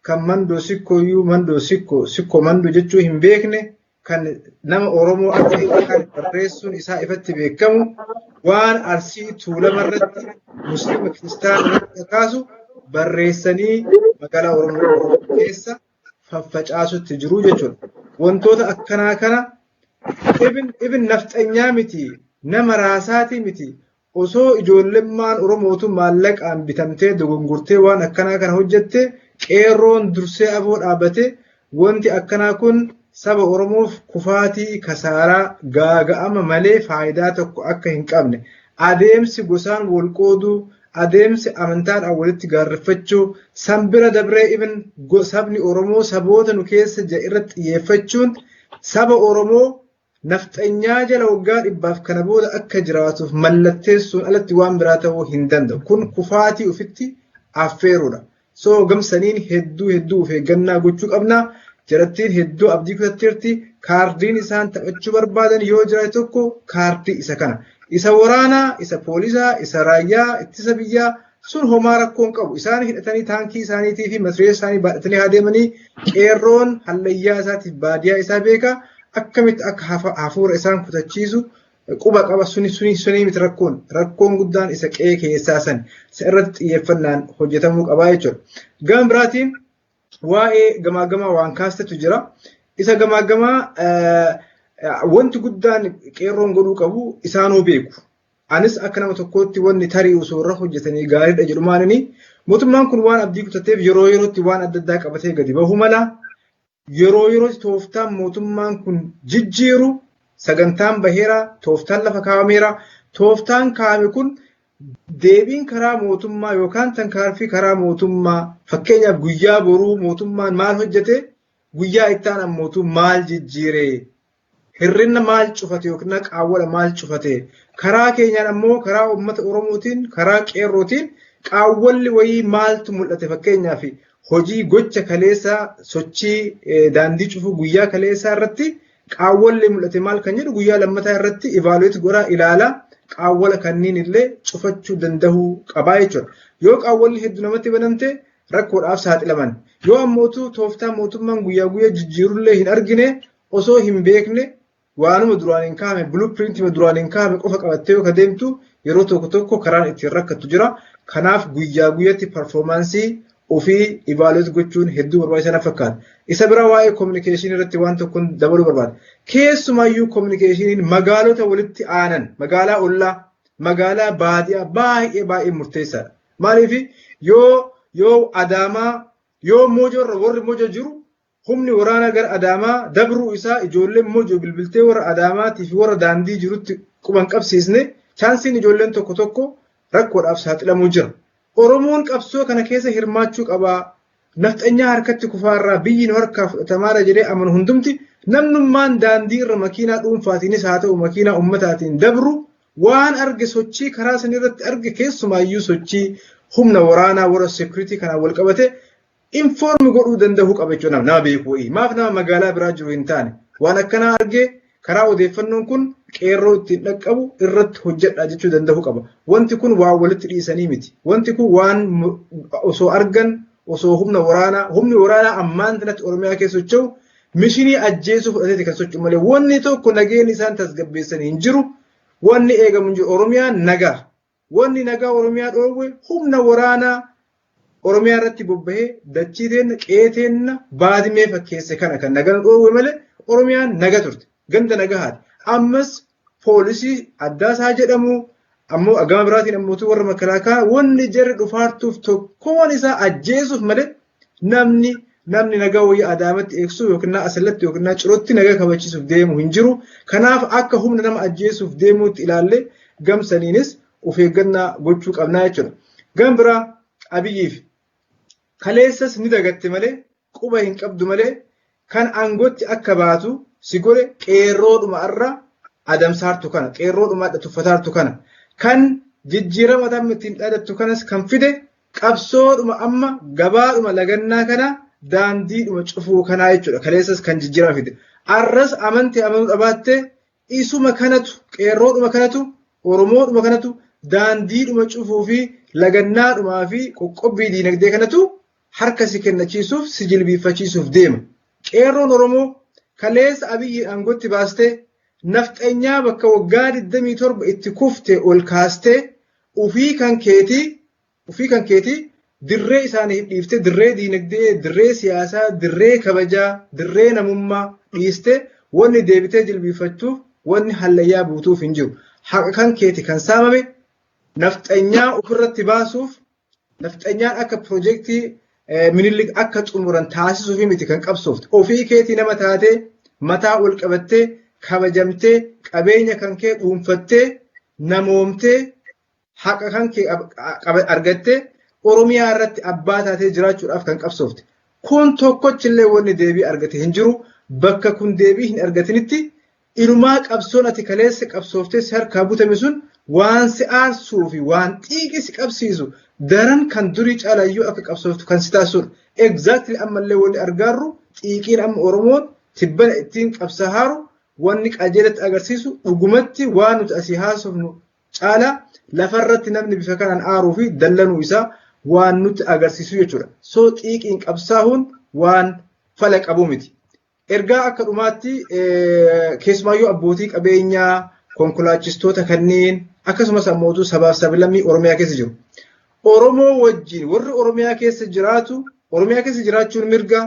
kan Mandoo Sikkooyyuu Mandoo Sikkoo Sikkoo Mandoo jechuu hin beekne, kan nama Oromoo akka hin taane barreessuun isaa ifatti beekamu waan Arsii Tuulama irratti Musliima Kiristaana irratti kakaasu barreessanii magaalaa Oromoo keessa faffacaasutti jiru jechuudha. Wantoota akkanaa kana ibin nafxanyaa miti, nama raasaatii miti, osoo ijoollemmaan Oromootu maallaqaan bitamtee dogongortee waan akkanaa kana hojjette qeerroon dursee aboo dhaabate wanti akkanaa kun saba Oromoof kufaatii, kasaaraa, gaaga'ama malee faayidaa tokko akka hin qabne, adeemsi gosaan wal qooduu, adeemsi amantaadhaan walitti gaarreffachuu, san bira dabree ibn sabni Oromoo saboota nu keessa jira irratti xiyyeeffachuun saba Oromoo nafxanyaa jala waggaa dhibbaaf kana booda akka jiraatuuf mallatteessuun alatti waan biraa ta'uu hin danda'u. Kun kufaatii ofitti affeeruudha. So gamsaniin hedduu hedduu of eeggannaa gochuu qabna. Jarattiin hedduu abdii kutatteerti. Kaardiin isaan taphachuu barbaadan yoo jiraate tokko kaardii isa kana. Isa waraanaa, isa poolisaa, isa raayyaa ittisa biyyaa sun homaa rakkoo hin qabu. Isaan hidhatanii taankii isaaniitii fi matireessa isaanii baadhatanii haa deemanii qeerroon hallayyaa isaatiif baadiyaa isaa beeka. Akkamitti akka hafuura isaan kutachiisu quba qaba. Suni suni suni miti rakkoon. Rakkoon guddaan isa qe'ee keessaa san. Isa irratti xiyyeeffannaan hojjetamuu qabaa jechuudha. Gama biraatiin waa'ee gamaagamaa waan kaastetu jira. Isa gamaagamaa wanti guddaan qeerroon godhuu qabu isaanuu beeku. Anis akka nama tokkootti wanni tarii osoo irra hojjetanii gaariidha jedhu maalini, mootummaan kun waan abdii kutateef yeroo yerootti waan adda addaa qabatee gadi bahuu mala. Yeroo yerootti tooftaan mootummaan kun jijjiiru sagantaan baheera, tooftaan lafa kaa'ameera. Tooftaan kaa'ame kun deebiin karaa mootummaa yookaan tankaarfii karaa mootummaa, fakkeenyaaf guyyaa boruu mootummaan maal hojjete, guyyaa ittaan ammootu maal jijjiire, hir'ina maal cufate yookiin qaawwala maal cufate, karaa keenyaan ammoo karaa uummata Oromootiin, karaa qeerrootiin qaawwalli wayii maaltu mul'ate. Fakkeenyaaf hojii gocha kaleessaa, sochii daandii cufuu guyyaa kaleessaa irratti qaawwalli mul'ate maal kan jedhu guyyaa lammataa irratti evaluate godhaa ilaalaa qaawwala kanneen illee cufachuu danda'uu qabaa jechuudha. Yoo qaawwalli hedduu namatti banamte rakkoodhaaf saaxilaman. Yoo ammootu tooftaa mootummaan guyyaa guyyaa jijjiirullee hin argine, osoo hin beekne waanuma duraan hin kaa'ame, blueprintima duraan hin kaa'ame qofa qabattee yoo deemtu yeroo tokko tokko karaan ittiin rakkattu jira. Kanaaf guyyaa guyyaatti performance ofii evaluate gochuun hedduu barbaachisaa na fakkaata. Isa bira waa'ee communication irratti waan tokkoon dabaluu barbaada. Keessumaayyuu communicationiin magaalota walitti aanan, magaalaa ollaa, magaalaa baadiyaa baay'ee baay'ee murteessaadha. Maaliif yoo Adaamaa yoo Mojoo irra warri Mojoo jiru humni waraanaa gara Adaamaa dabruu isaa ijoolleen Mojoo bilbiltee warra Adaamaatii fi warra daandii jirutti quban qabsiisne, chanceiin ijoolleen tokko tokko rakkoodhaaf saaxilamuu jira. Oromoon qabsoo kana keessa hirmaachuu qabaa. Nafxanyaa harkatti kufaarraa biyyi nu harkaa fudhatamaadha jedhee amanu hundumti, namnummaan daandii irra makiinaa dhuunfaatiinis haa ta'u makiinaa ummataatiin dabru waan arge, sochii karaa san irratti arge, keessumaayyuu sochii humna waraanaa warra security kanaan wal qabate inform godhuu danda'uu qaba jechuudha nama beeku wayii. Maaf nama magaalaa biraa jiru hin taane waan akkanaa argee karaa odeeffannoon kun qeerroo ittiin dhaqqabu irratti hojjedhaa jechuu danda'uu qaba. Wanti kun waan walitti dhiisanii miti. Wanti kun waan osoo argan, Osoo humna waraanaa, humni waraanaa ammaan tanatti Oromiyaa keessa socho'u mishinii ajjeesuu fudhateeti kan socho'u malee wanni tokko nageenyi isaan tasgabbeessan hin jiru. Wanni eegamu hin jiru. Oromiyaan nagaa. Wanni nagaa Oromiyaa dhoowwe humna waraanaa Oromiyaa irratti bobbahee dachii teenna, qe'ee teenna baadimee fakkeesse kana kan nagaa nu dhoowwe malee Oromiyaan naga turte. Ganda nagahaati. Ammas poolisii addaasaa jedhamu ammoo gama biraatiin ammoo warra makalaakaa wanni jarri dhufaartuuf tokkoon isaa ajjeesuuf malee namni nagaa wayii Adaamatti eegsuu yookiin Asallatti yookiin Cirootti nagaa kabachiisuuf deemu hin jiru. Kanaaf akka humna nama ajjeesuuf deemuutti ilaallee gamsaniinis of eeggannaa gochuu qabnaa jechuudha. Gama biraa Abiyyiif kaleessas ni dagatte malee, quba hin qabdu malee, kan aangootti akka baatu si godhe qeerroodhuma irra adamsaartu kana, qeerroodhuma adda tuffataartu kana, kan jijjiirama amma ittiin dhaadattu kanas kan fide qabsoodhuma amma gabaadhuma lagannaa kana daandiidhuma cufuu kanaa jechuudha. Kaleessas kan jijjiirama fide. Arras amantee amanuu dhabaatte isuma kanatu, qeerroodhuma kanatu, Oromoodhuma kanatu daandiidhuma cufuu fi lagannaadhumaa fi qoqqobbii diinagdee kanatu harka si kennachiisuuf si jilbiiffachiisuuf deema. Qeerroon Oromoo kaleessa Abiyyiin aangootti baastee nafxanyaa bakka waggaa 27 itti kufte ol kaastee ofii kan keetii dirree isaaniif dhiiftee, dirree diinagdee, dirree siyaasaa, dirree kabajaa, dirree namummaa dhiistee wanni deebitee jilbiiffachuuf, wanni hallayyaa buutuuf hin jiru. Haqa kan keeti kan saamame nafxanyaa ofirratti baasuuf, nafxanyaan akka piroojeektii Minilik akka xumuran taasisuuf miti kan qabsoofte. Ofii keetii nama taatee, mataa ol qabattee, kabajamtee, qabeenya kan kee dhuunfattee, namoomtee, haqa kan kee argattee, Oromiyaa irratti abbaa taatee jiraachuudhaaf kan qabsoofte. Kun tokkochillee wanni deebii argate hin jiru. Bakka kun deebii hin argatinitti inumaa qabsoon ati kaleessa qabsooftee si harkaa butame sun waan si aarsuu fi waan xiiqii si qabsiisu daran kan durii caalayyuu akka qabsooftu kan si taasisudha. Exactly, ammallee wanni argaarru xiiqiin amma Oromoon tibbana ittiin qabsahaaru wanni qajeelatti agarsiisu dhugumatti waan nuti asii haasofnu caalaa lafarratti namni bifa kanaan aaruu fi dallanuu isaa waan nutti agarsiisu jechuudha. So xiiqiin qabsaahuun waan fala qabu miti. Ergaa akka dhumaatti keessumaayyuu abbootii qabeenyaa, konkolaachistoota kanneen, akkasumas ammootu sabaaf sablammii Oromiyaa keessa jiru. Oromoo wajjin warri Oromiyaa keessa jiraatu, Oromiyaa keessa jiraachuun mirga,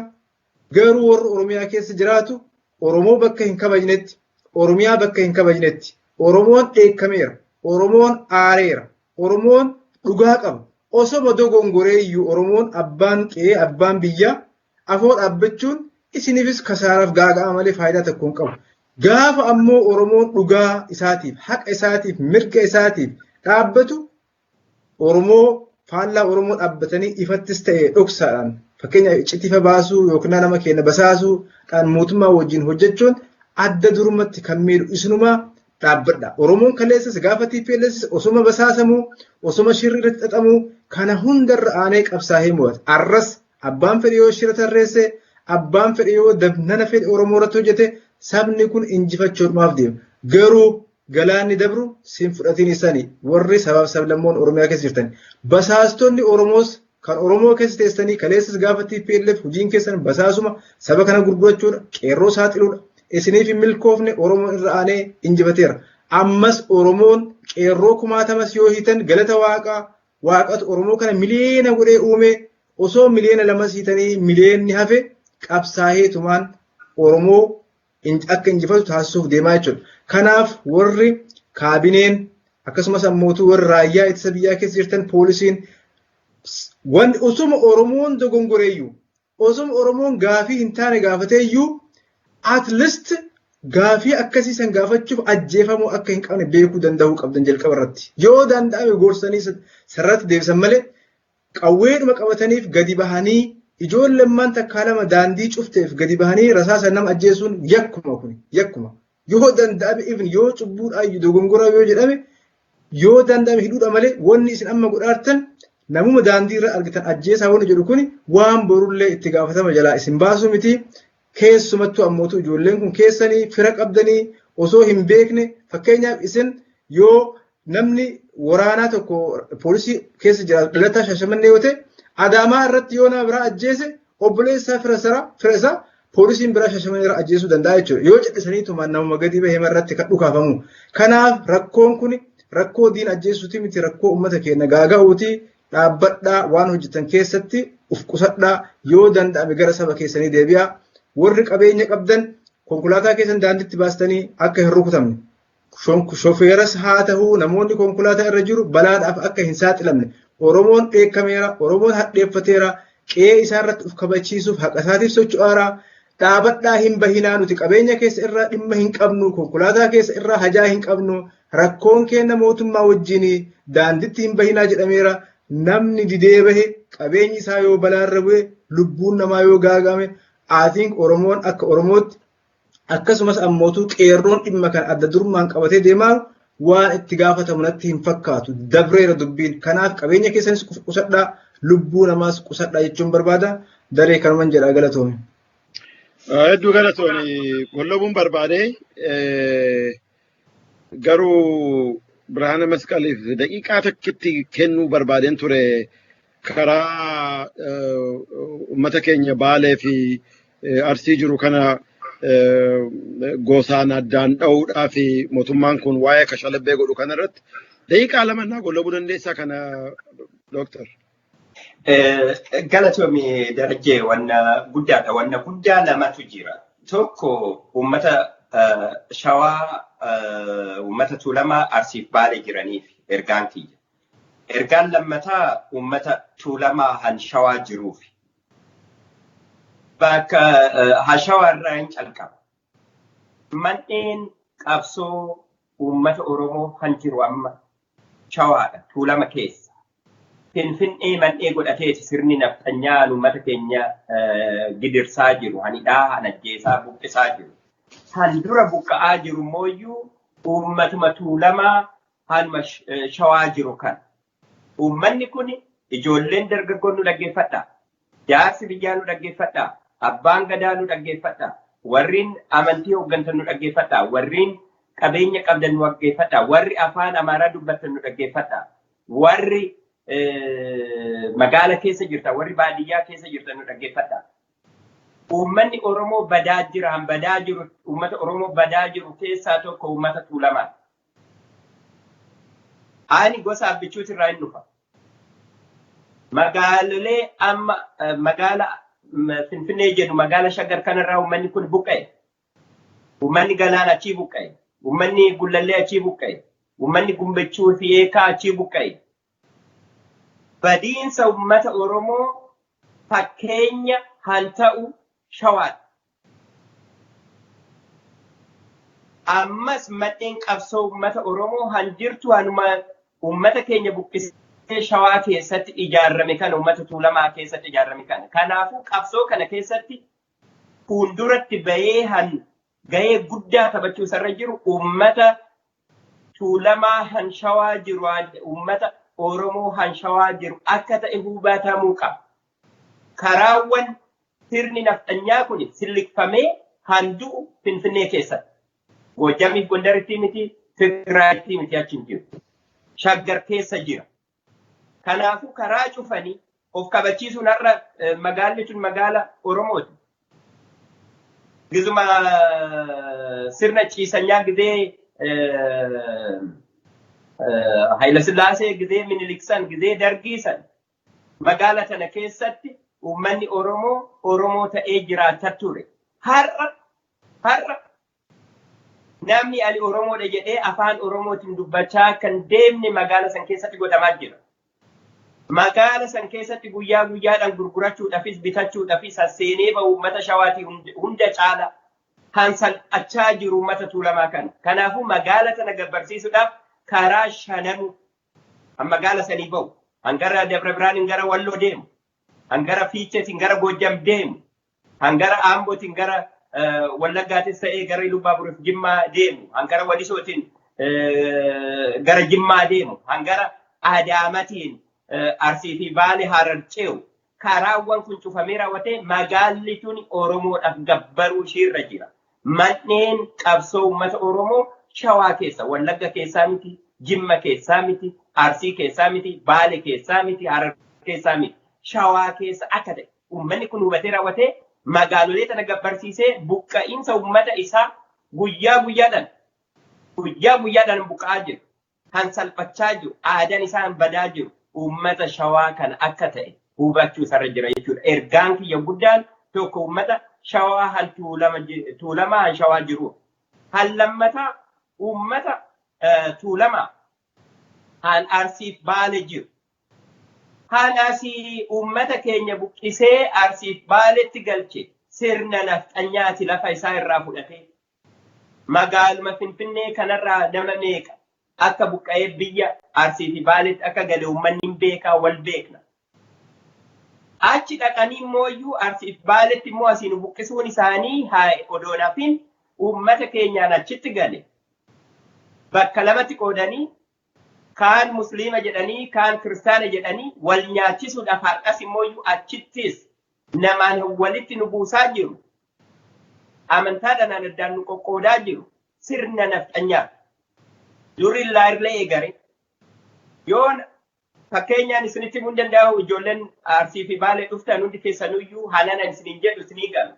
garuu warri Oromiyaa keessa jiraatu Oromoo bakka hin kabajnetti, Oromiyaa bakka hin kabajnetti, Oromoon dheekkameera, Oromoon aareera, Oromoon dhugaa qaba. Osoma dogongoreeyyuu Oromoon abbaan qe'ee, abbaan biyyaa afoo dhaabbachuun isiniifis kasaaraaf gaaga'ama malee faayidaa tokko hin qabu. Gaafa ammoo Oromoon dhugaa isaatiif, haqa isaatiif, mirga isaatiif dhaabbatu, Oromoo faallaa Oromoo dhaabbatanii ifattis ta'e dhoksaadhaan, fakkeenyaaf iccitiifa baasuu yookiin nama keenya basaasuudhaan mootummaa wajjin hojjechuun adda durumatti kan miidhu isinumaa dhaabbadha. Oromoon kaleessas gaafa TPLS osoma basaasamuu, osoma shirri irratti xaxamuu, kana hundarra aanee qabsaa'ee mo'ate. Arras abbaan fedhe yoo shira tarreesse, abbaan fedhe yoo dabnana fedhe Oromoo irratti hojjete, sabni kun injifachuudhumaaf deema. Garuu galaanni dabru siin fudhatiin isani warri sabaaf sablammoon Oromiyaa keessa jirtan. Basaastonni Oromoos kan Oromoo keessa teessanii kaleessas gaafa TPLF hojiin keessan basaasuma, saba kana gurgurachuudha, qeerroo saaxiluudha. Isiniif hin milkoofne, Oromoon irra aanee injifateera. Ammas Oromoon qeerroo kumaatamas yoo hiitan, galata Waaqaa, Waaqatu Oromoo kana miliyoona godhee uume, osoo 2 miliyoona hiitanii miliyoonni hafe qabsaaheetumaan Oromoo akka injifatu taasisuuf deemaa jechuudha. Kanaaf warri kaabineen, akkasumas ammootu warri raayyaa ittisa biyyaa keessa jirtan, poolisiin, wanni osuma Oromoon dogongoreeyyuu, osuma Oromoon gaafii hin taane gaafateeyyuu, at least gaafii akkasii san gaafachuuf ajjeefamuu akka hin qabne beekuu danda'uu qabdan jalqaba irratti. Yoo danda'ame gorsanii sarratti deebisan malee qawweedhuma qabataniif gadi bahanii ijoollemmaan takkaa lama daandii cufteef gadi bahanii rasaasa nama ajjeesuun yakkuma, kuni yakkuma. Yoo danda'ame, even yoo cubbuudhaan dogongora yoo jedhame, yoo danda'ame hidhuudha malee wanni isin amma godhaartan namuma daandii irra argitan ajjeesaa wanni jedhu kuni waan borullee itti gaafatama jalaa isin baasuu miti. Keessumattuu ammootu ijoolleen kun keessanii fira qabdanii osoo hin beekne, fakkeenyaaf isin yoo namni waraanaa tokko poolisii keessa jiraatu dhalataa Shaashamannee yoo ta'e, Adaamaa irratti yoo nama biraa ajjeese obboleessa fira isaa poolisiin biraa Shashamannee irraa ajjeesuu danda'a jechuudha. Yoo callisaniituma namuma gadi bahee irratti kan dhukaafamu. Kanaaf rakkoon kun rakkoo diin ajjeesuuti miti, rakkoo uummata keenya gaaga'uuti. Dhaabbadhaa, waan hojjetan keessatti uf qusadhaa, yoo danda'ame gara saba keessanii deebi'aa. Warri qabeenya qabdan konkolaataa keessan daandiitti baastanii akka hin rukutamne. Shofeeras haa ta'uu namoonni konkolaataa irra jiru balaadhaaf akka hin saaxilamne. Oromoon dheekkameera, Oromoon hadheeffateera, qe'ee isaa irratti uf kabachiisuuf haqa isaatiif socho'aara. Dhaabadhaa, hin bahinaa, nuti qabeenya keessa irraa dhimma hin qabnu, konkolaataa keessa irraa hajaa hin qabnu, rakkoon keenya mootummaa wajjin, daanditti hin bahinaa jedhameera. Namni didee bahe qabeenyi isaa yoo balaarra bu'e, lubbuun namaa yoo gaagame, aatiin Oromoon akka Oromootti akkasumas ammootuu qeerroon dhimma kan adda durmaan qabatee deemaa waan itti gaafatamu natti hin fakkaatu. Dabreera dubbiin. Kanaaf qabeenya keessanis qusadhaa, lubbuu namaas qusadhaa jechuun barbaada. Daree kanuman jedha, galatoome. Hedduu galatooni. Gollobuun barbaade garuu Birhaana Masqaliif daqiiqaa tokkitti kennuu barbaadeen ture, karaa uummata keenya Baalee fi Arsii jiru kana gosaan addaan dha'uudhaa fi mootummaan kun waa'ee kashalabbee godhu kanarratti daqiiqaa 2 naa gollobuu dandeessaa kana, dooktar? Galatoomi Darajjee, wanna guddaadha. Wanna guddaa lamatu jira. Tokko uummata Shawaa, uummata Tuulamaa, Arsiif Baalee jiraniif ergaan kiyya. Ergaan lammataa uummata Tuulamaa han Shawaa jiruuf. Bakka ha Shawaa irraa hin calqaba. Manneen qabsoo uummata Oromoo kan jiru amma Shawaadha, Tuulama keessa. Finfinnee man'ee godhateeti sirni nafxanyaa uummata keenya gidirsaa jiru, hanidhaa, hanajjeesaa, buqqisaa jiru. Kan dura buqqa'aa jiru mooyyuu uummatuma Tuulamaa hanuma Shawaa jiru kana. Uummanni kun, ijoolleen dargaggoon nu dhaggeeffadha. Jaarsi biyyaa nu dhaggeeffadha. Abbaan gadaa nu dhaggeeffadha. Warreen amantii hooggantan nu dhaggeeffadha. Warreen qabeenya qabdan nu dhaggeeffadha. Warri afaan Amaaraa dubbattan nu dhaggeeffadha. Warri magaala keessa jirtan, warri baadiyyaa keessa jirtan nu dhaggeeffadha. Uummanni Oromoo badaa jira, badaa jiru, uummata Oromoo badaa jiru keessaa tokko uummata Tuulamaati. Ani gosa Abbichuuti irraa hin dhufa. Magaalolee amma magaala Finfinnee jedhu, magaala Shaggar kanarraa uummanni kun buqqa'e. Uummanni Galaan achii buqqa'e. Uummanni Gullallee achii buqqa'e. Uummanni Gumbachuu fi Eekaa achii buqqa'e. Badiinsa uummata Oromoo fakkeenya han ta'u Shawaadha. Ammas maddeen qabsoo uummata Oromoo han jirtu hanuma uummata keenya buqqisee Shawaa keessatti ijaarame kana, uummata Tuulamaa keessatti ijaarame kana. Kanaafuu qabsoo kana keessatti fuulduratti bahee han gahee guddaa taphachuu isarra jiru uummata Tuulamaa han Shawaa jiru, uummata Oromoo han Shawaa jiru akka ta'e hubatamuu qaba. Karaawwan sirni nafxanyaa kun silliqfamee han du'u Finfinnee keessatti. Goojjamiif Gondaritti miti, Tigraayitti miti, achi hin jiru. Shaggar keessa jira. Kanaafuu karaa cufanii of kabachiisuun har'a magaalli tun magaala Oromooti. Gizuma sirna ciisanyaa, gizee Hayilasillaasee, gizee Minilik san, gizee Dargii san magaala tana keessatti uummanni Oromoo Oromoo ta'ee jiraachaa ture. Har'a namni ani Oromoodha jedhee afaan Oromootiin dubbachaa kan deemne magaala san keessatti godhamaa jira. Magaala san keessatti guyyaa guyyaadhaan gurgurachuudhaafis bitachuudhaafis seenee bahu uummata Shawaatii hunda caala kan salphachaa jiru uummata Tuulamaa kana. Kanaafuu magaala tana gabbarsiisuudhaaf karaa shananu magaala sanii bahu. Hangara Dabra Biraanin gara Walloo deemu. Hangara Fiicheetiin gara Goojjam deemu. Hangara Ambootiin gara Wallaggaatis ta'ee gara Ilubbaaburiif Jimmaa deemu. Hangara Walisootiin gara Jimmaa deemu. Hangara Adaamatiin Arsii fi Baale Harar ce'u. Karaawwan kun cufamee raawwatee magaalli tun Oromoodhaaf gabbaruu ishiirra jira. Manneen qabsoo uummata Oromoo Shawaa keessa, Wallagga keessaa miti, Jimma keessaa miti, Arsii keessaa miti, Baale keessaa miti, Harar keessaa miti. Shawaa keessa akka ta'e uummanni kun hubatee raawwatee magaalolee tana gabbarsiisee buqqa'iinsa uummata isaa guyyaa guyyaadhaan buqqa'aa jiru. Kan salphachaa jiru, aadaan isaan badaa jiru, uummata Shawaa kana akka ta'e hubachuu isarra jira jechuudha. Ergaan kiyya guddaan tokko uummata Shawaa han Tuulamaa han Shawaa jiru. Han lammataa uummata Tuulamaa han Arsiif Baale jiru. Han asii uummata keenya buqqisee Arsiif Baaletti galche sirna nafxanyaati lafa isaa irraa fudhatee. Magaaluma Finfinnee kanarraa nama meeqa akka buqqa'ee biyya Arsii fi Baaletti akka gale uummanni hin beekaa wal beekna. Achi dhaqanii immoo iyyuu Arsii fi Baaletti immoo asiin buqqisuun isaanii haa odoo nafin uummata keenyaan achitti gale. Bakka lamatti qoodanii kaan musliima jedhanii kaan kiristaana jedhanii wal nyaachisuudhaaf har'as immoo iyyuu achittis namaan walitti nu buusaa jiru. Amantaadhaan addaan nu qoqqoodaa jiru. Sirna nafxanyaa. Durri illee eegare. Yoon fakkeenyaan isinitti himuu hin danda'u ijoolleen Arsii fi Baalee dhuftan hundi keessanuyyuu haalaan isiniin jedhu isinii gala.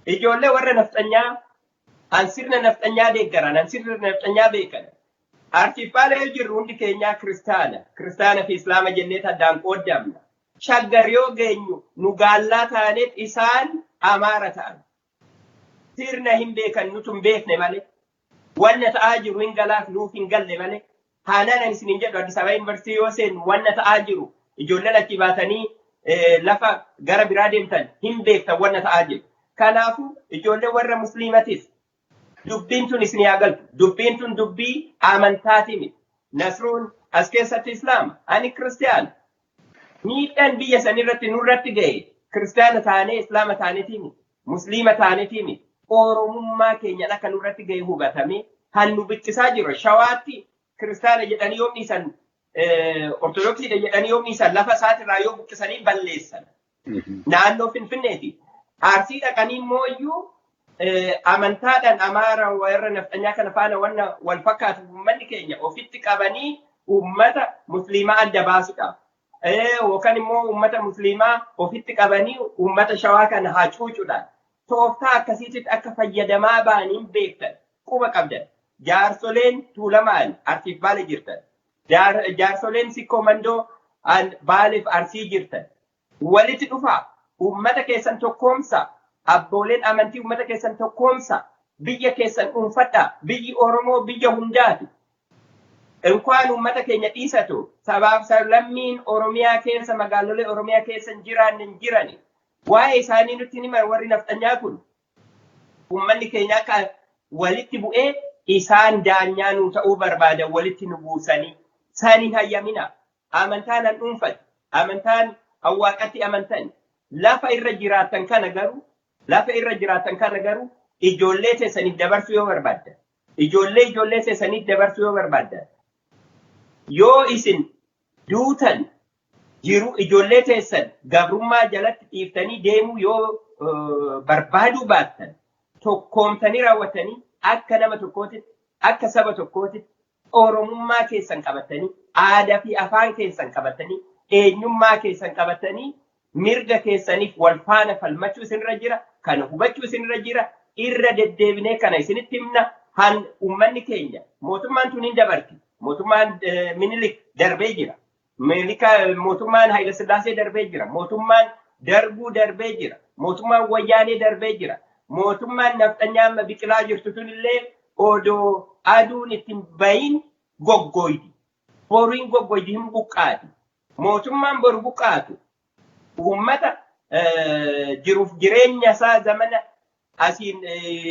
Ijoollee warra nafxanyaa han sirna nafxanyaa deeggaran, han sirna nafxanyaa beekan. Arsii fi Baalee yoo jirru hundi keenyaa kiristaana. Kiristaana fi Islaama jennee addaan qooddamna. Shaggar yoo geenyu nu gaallaa taaneet isaan Amaara ta'an. Sirna hin beekan nutu hin beekne malee. Wanna ta'aa jiru hin galaaf nuuf hin galle malee. Haanaan ani isiniin jedhu Addis Ababa Yuunivarsiitii yoo seennu wanna ta'aa jiru ijoolleen achi baatanii lafa gara biraa deemtan hin beektan wanna ta'aa jiru. Kanaafuu ijoollee warra musliimatis dubbiin tun isin haa galtu. Dubbiin tun dubbii amantaati miti. Nasruun as keessatti Islaama, ani Kiristiyaana. Miidhaan biyya sanirratti nurratti ga'e Kiristiyaana taanee Islaama taanetii miti. Musliima taanetii miti. Oromummaa keenyaan akka nurratti ga'e hubatamee kan nu biqilchisaa jiru. Shawaatti Kiristaana jedhanii yoo dhiisan Ortodoksiidha jedhanii yoo dhiisan lafa isaatirraa yoo buqqisanii balleessan. Naannoo Finfinneeti. Arsii dhaqanii immoo iyyuu amantaadhaan Amaara warra nafxanyaa kana faana wanna wal fakkaatu uummanni keenya ofitti qabanii uummata musliimaa adda baasuudhaaf. Yookaan immoo uummata musliimaa ofitti qabanii uummata Shawaa kana hacuucuudhaan tooftaa akkasiitti akka fayyadamaa ba'aniin beektan quba qabdan. Jaarsoleen Tuulamaan Arsiif Baale jirtan. Jaarsoleen Sikkoo Mandoo Baaleef Arsii jirtan. Walitti dhufaa uummata keessan tokkoomsa. Abbooleen amantii uummata keessan tokkoomsa. Biyya keessan dhuunfadhaa. Biyyi Oromoo biyya hundaati. Inkwaan uummata keenya dhiisatu sabaaf sablammiin Oromiyaa keessa magaalolee Oromiyaa keessa hin jiraanne hin jirani. Waa'ee isaanii nutti himan warri nafxanyaa kun. Uummanni keenya akka walitti bu'ee isaan daanyaa nuu ta'uu barbaadan walitti nu buusanii. Saniin hayyamina. Amantaan han dhuunfate. Amantaan hawwaaqatti amantan. Lafa irra jiraatan kana garuu lafa irra jiraatan kana garuu ijoollee teessaniif dabarsuu yoo barbaaddan. Ijoollee teessaniif dabarsuu yoo barbaaddan. Yoo isin duutan jiru ijoollee teessan gabrummaa jalatti dhiiftanii deemuu yoo barbaaduu baattan tokkoomtanii raawwatanii akka nama tokkootitti akka saba tokkootitti Oromummaa keessan qabatanii aadaa fi afaan keessan qabatanii eenyummaa keessan qabatanii mirga keessaniif wal faana falmachuu isinirra jira kana hubachuu isinirra jira irra deddeebinee kana isinitti himna han uummanni keenya mootummaan tun hin dabarti mootummaan Minilik darbee jira. Mootummaan Hayila Sillaasee darbee jira. Mootummaan Darbuu darbee jira. Mootummaan Wayyaanee darbee jira. Mootummaan nafxanyaa amma biqilaa jirtu tunillee odoo aduun ittiin bahin goggoydi. Boriin goggoydi hin buqqaati. Mootummaan boru buqqaatu uummata jiruuf jireenya isaa zamana asiin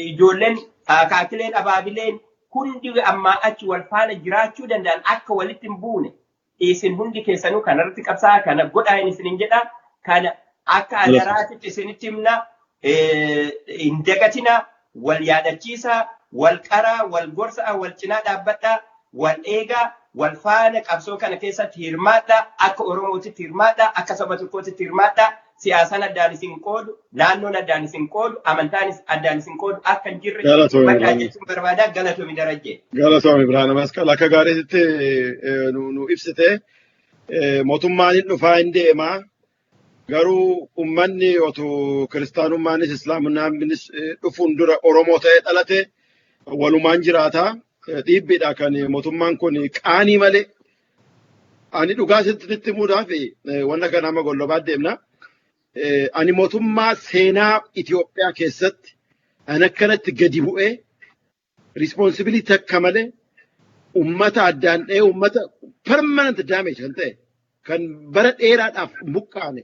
ijoolleen akaakileen abaabileen hundi ammaa achi wal faana jiraachuu danda'an akka walitti hin buune isin hundi keessanuu kanarratti qabsaa'aa kana godhaa isinin jedha kana akka adaraatitti isinitti himna hin dagatinaa wal yaadachiisaa wal qaraa wal gorsaa wal cinaa dhaabbadhaa wal eegaa wal faana qabsoo kana keessatti hirmaadhaa akka Oromootitti hirmaadhaa akka saba tokkootitti hirmaadhaa siyaasaan addaan isin qoodu naannoon addaan isin qoodu amantaan addaan isin qoodu akka hin jirre hubadhaa jechuun barbaadaa. Galatoomi Darajjee. Galatoomi Birhaana Masqal akka gaariitti nu ibsite mootummaan hin dhufaa hin deemaa Garuu uummanni otoo kiristaanummaanis islaamummaanis dhufuun dura Oromoo ta'ee dhalate walumaan jiraata. Dhiibbiidha kan mootummaan kun qaanii malee. Ani dhugaa sitti himuudhaaf wanna kana amma gollobaa deemna. Ani mootummaa seenaa Itoophiyaa keessatti an akkanatti gadi bu'ee responsibility takka malee ummata addaan dha'ee ummata permanent damage kan ta'e, kan bara dheeraadhaaf buqqaane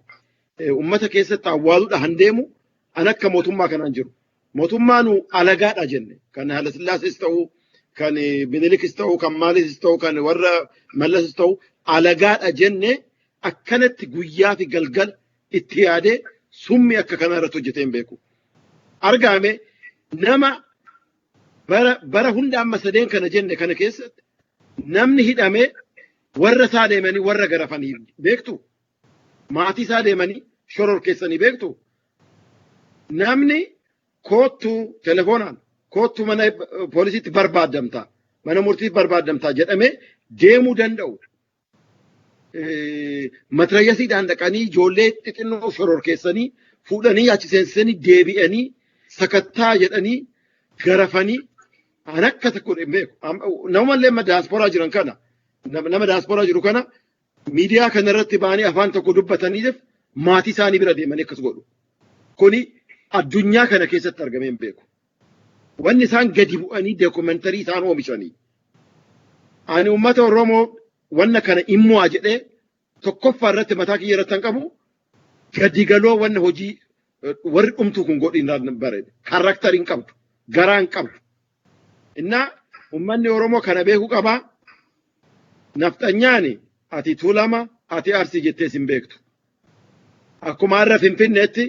ummata keessatti awwaaluudha han deemu an akka mootummaa kanaan jiru. Mootummaa nu alagaadha jenne, kan Haayilesillaasees ta'uu, kan Minilikis ta'uu, kan Maalis ta'uu, kan warra Mallasis ta'uu, alagaadha jenne akkanatti guyyaa fi galgala itti yaadee summi akka kanaa irratti hojjetee hin beeku. Argaame nama bara hunda amma sadeen kana jenne kana keessatti namni hidhamee warra isaa deemanii warra garafanii beektu. Maatii isaa deemanii shororkeessanii beektu. Namni koottuu telefoonaan koottuu mana poolisiitti barbaaddamta, mana murtiitti barbaaddamta jedhamee deemuu danda'u. Matrayyasiidhaan dhaqanii ijoollee xixinnoo shororkeessanii fuudhanii achi seensisanii deebi'anii sakattaa jedhanii garafanii an akka tokko hin beeku. Namallee amma daasporaa jiran kana, nama daasporaa jiru kana miidiyaa kana irratti ba'anii afaan tokko dubbataniif maatii isaanii bira deemanii akkas godhu. Kuni addunyaa kana keessatti argamee hin beeku. Wanni isaan gadi bu'anii dookumentarii isaan oomishanii. Ani uummata Oromoo wanna kana immoo jedhee tokkoffaa irratti mataa kiyya irratti kan qabu gadi galoo wanna hojii warri dhumtuu kun godhin bareeda. Character hin qabdu. Garaa hin qabdu. Innaa uummanni Oromoo kana beekuu qabaa. Nafxanyaani ati Tuulama, ati Arsii jettees hin beektu. Akkuma har'a Finfinneetti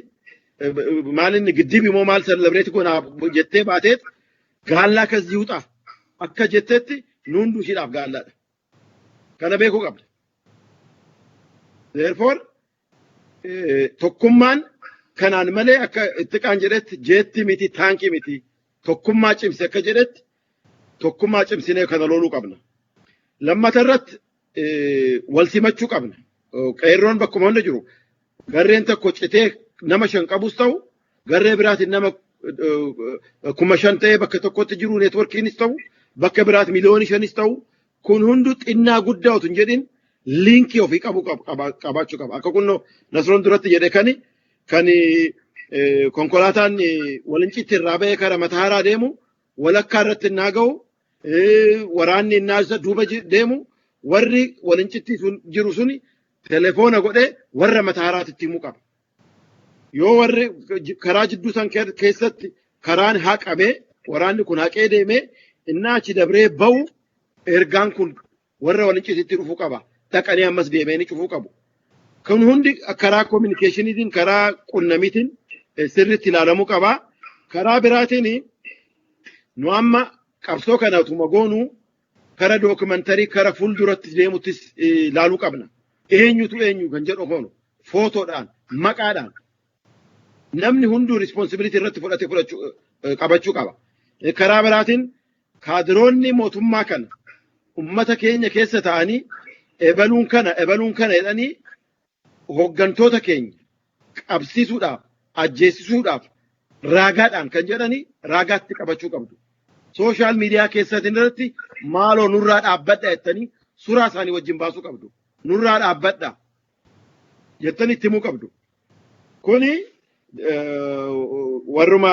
maal inni giddibi moo maal celebrate goonaa jettee baateet gaallaa akkas jiruudha. Akka jettetti nuun ishiidhaaf gaallaadha. Kana beekuu qabda. Therefore, tokkummaan kanaan malee akka ittiqaan jedhetti jeetti miti, taankii miti, tokkummaa cimse akka jedhetti tokkummaa cimsinee kana loluu qabna. Lammata irratti wal simachuu qabna. Qeerroon bakkuma hunda jiru garreen tokko citee nama 5 qabus ta'u, garree biraatiin nama 5,000 ta'ee bakka tokkotti jiru networkiinis ta'u, bakka biraati 5,000,000 ta'u, kun hundu xinnaa guddaa otoo hin jedhin linkii ofii qabu qabaachuu qaba. Akka kunnoo Nasroon duratti jedhe kan konkolaataan Walincitti irraa ba'ee kara Matahaaraa deemu walakkaa irratti innaa ga'u, waraanni innaa isa duuba deemu, warri Walincitti sun jiru suni telefoona godhee warra Matahaaraatti himuu qaba. Yoo warri karaa jidduu san keessatti karaan haqamee waraanni kun haqee deemee innaa achi dabree bahu ergaan kun warra Walincititti dhufuu qaba. Dhaqanii ammas deemanii cufuu qabu. Kun hundi karaa communicationiitiin, karaa qunnamiitiin sirriitti ilaalamuu qaba. Karaa biraatiin nu amma qabsoo kana utuma goonuu kara dookumentarii kara fuulduratti deemuttis ilaaluu qabna. Eenyutu eenyu kan jedhu koonu footoodhaan, maqaadhaan namni hunduu responsibility irratti fudhatee fudhachuu qabachuu qaba. Karaa biraatiin kaadiroonni mootummaa kana ummata keenya keessa ta'anii ebaluun kana, ebaluun kana jedhanii hooggantoota keenya qabsiisuudhaaf, ajjeesisuudhaaf raagaadhaan kan jedhanii raagaatti qabachuu qabdu. Social media keessatti irratti maaloo nurraa dhaabbadha jettanii suuraa isaanii wajjin baasuu qabdu. Nurraa dhaabbadha jettanii itti himuu qabdu. Kuni warruma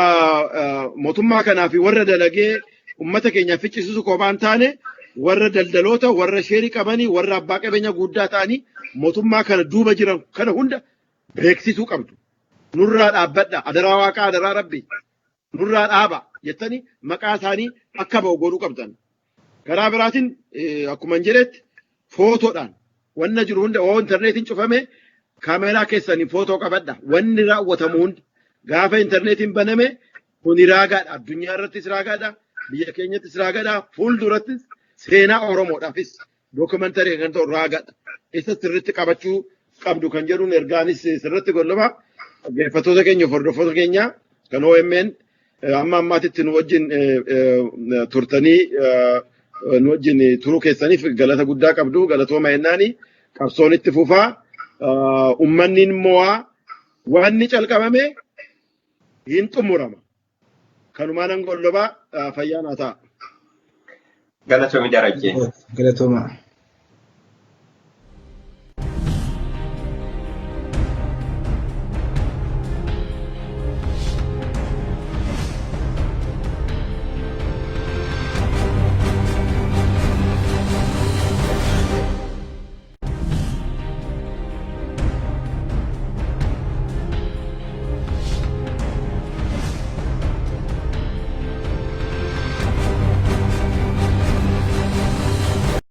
mootummaa kanaa fi warra dalagee ummata keenya ficcisiisu kophaan taane, warra daldaloota, warra sheerii qabanii, warra abbaa qabeenya guddaa ta'anii mootummaa kana duuba jiran kana hunda beeksisuu qabdu. Nurraa dhaabbadha, adaraa waaqaa, adaraa rabbi, nurraa dhaaba jettanii maqaa isaanii akka ba'u godhuu qabdan. Karaa biraatiin akkuma hin jedhetti footoodhaan wanna jiru hunda oo intarneetiin cufame kaameraa keessanii footoo qabadha. Wanni raawwatamu hundi gaafa intarneetiin baname kuni raagaadha. Addunyaa irrattis raagaadha. Biyya keenyattis raagaadha. Fuuldurattis seenaa Oromoodhaafis dookumentarii kan ta'u raagaadha. Isa sirriitti qabachuu qabdu kan jedhuun ergaanis sirriitti gollaba. Dhaggeeffattoota keenya, hordoftoota keenya kan OMN, amma ammaatitti nu wajjin turtanii nu wajjin turuu keessaniif galata guddaa qabdu. Galatooma jennaani qabsoon itti fufaa. Uummanni mo'aa. Wanni calqabame hin xumurama. Kanumaan gollobaa, fayyaa naa ta'a. Galatoomi, Darajjee. Galatooma.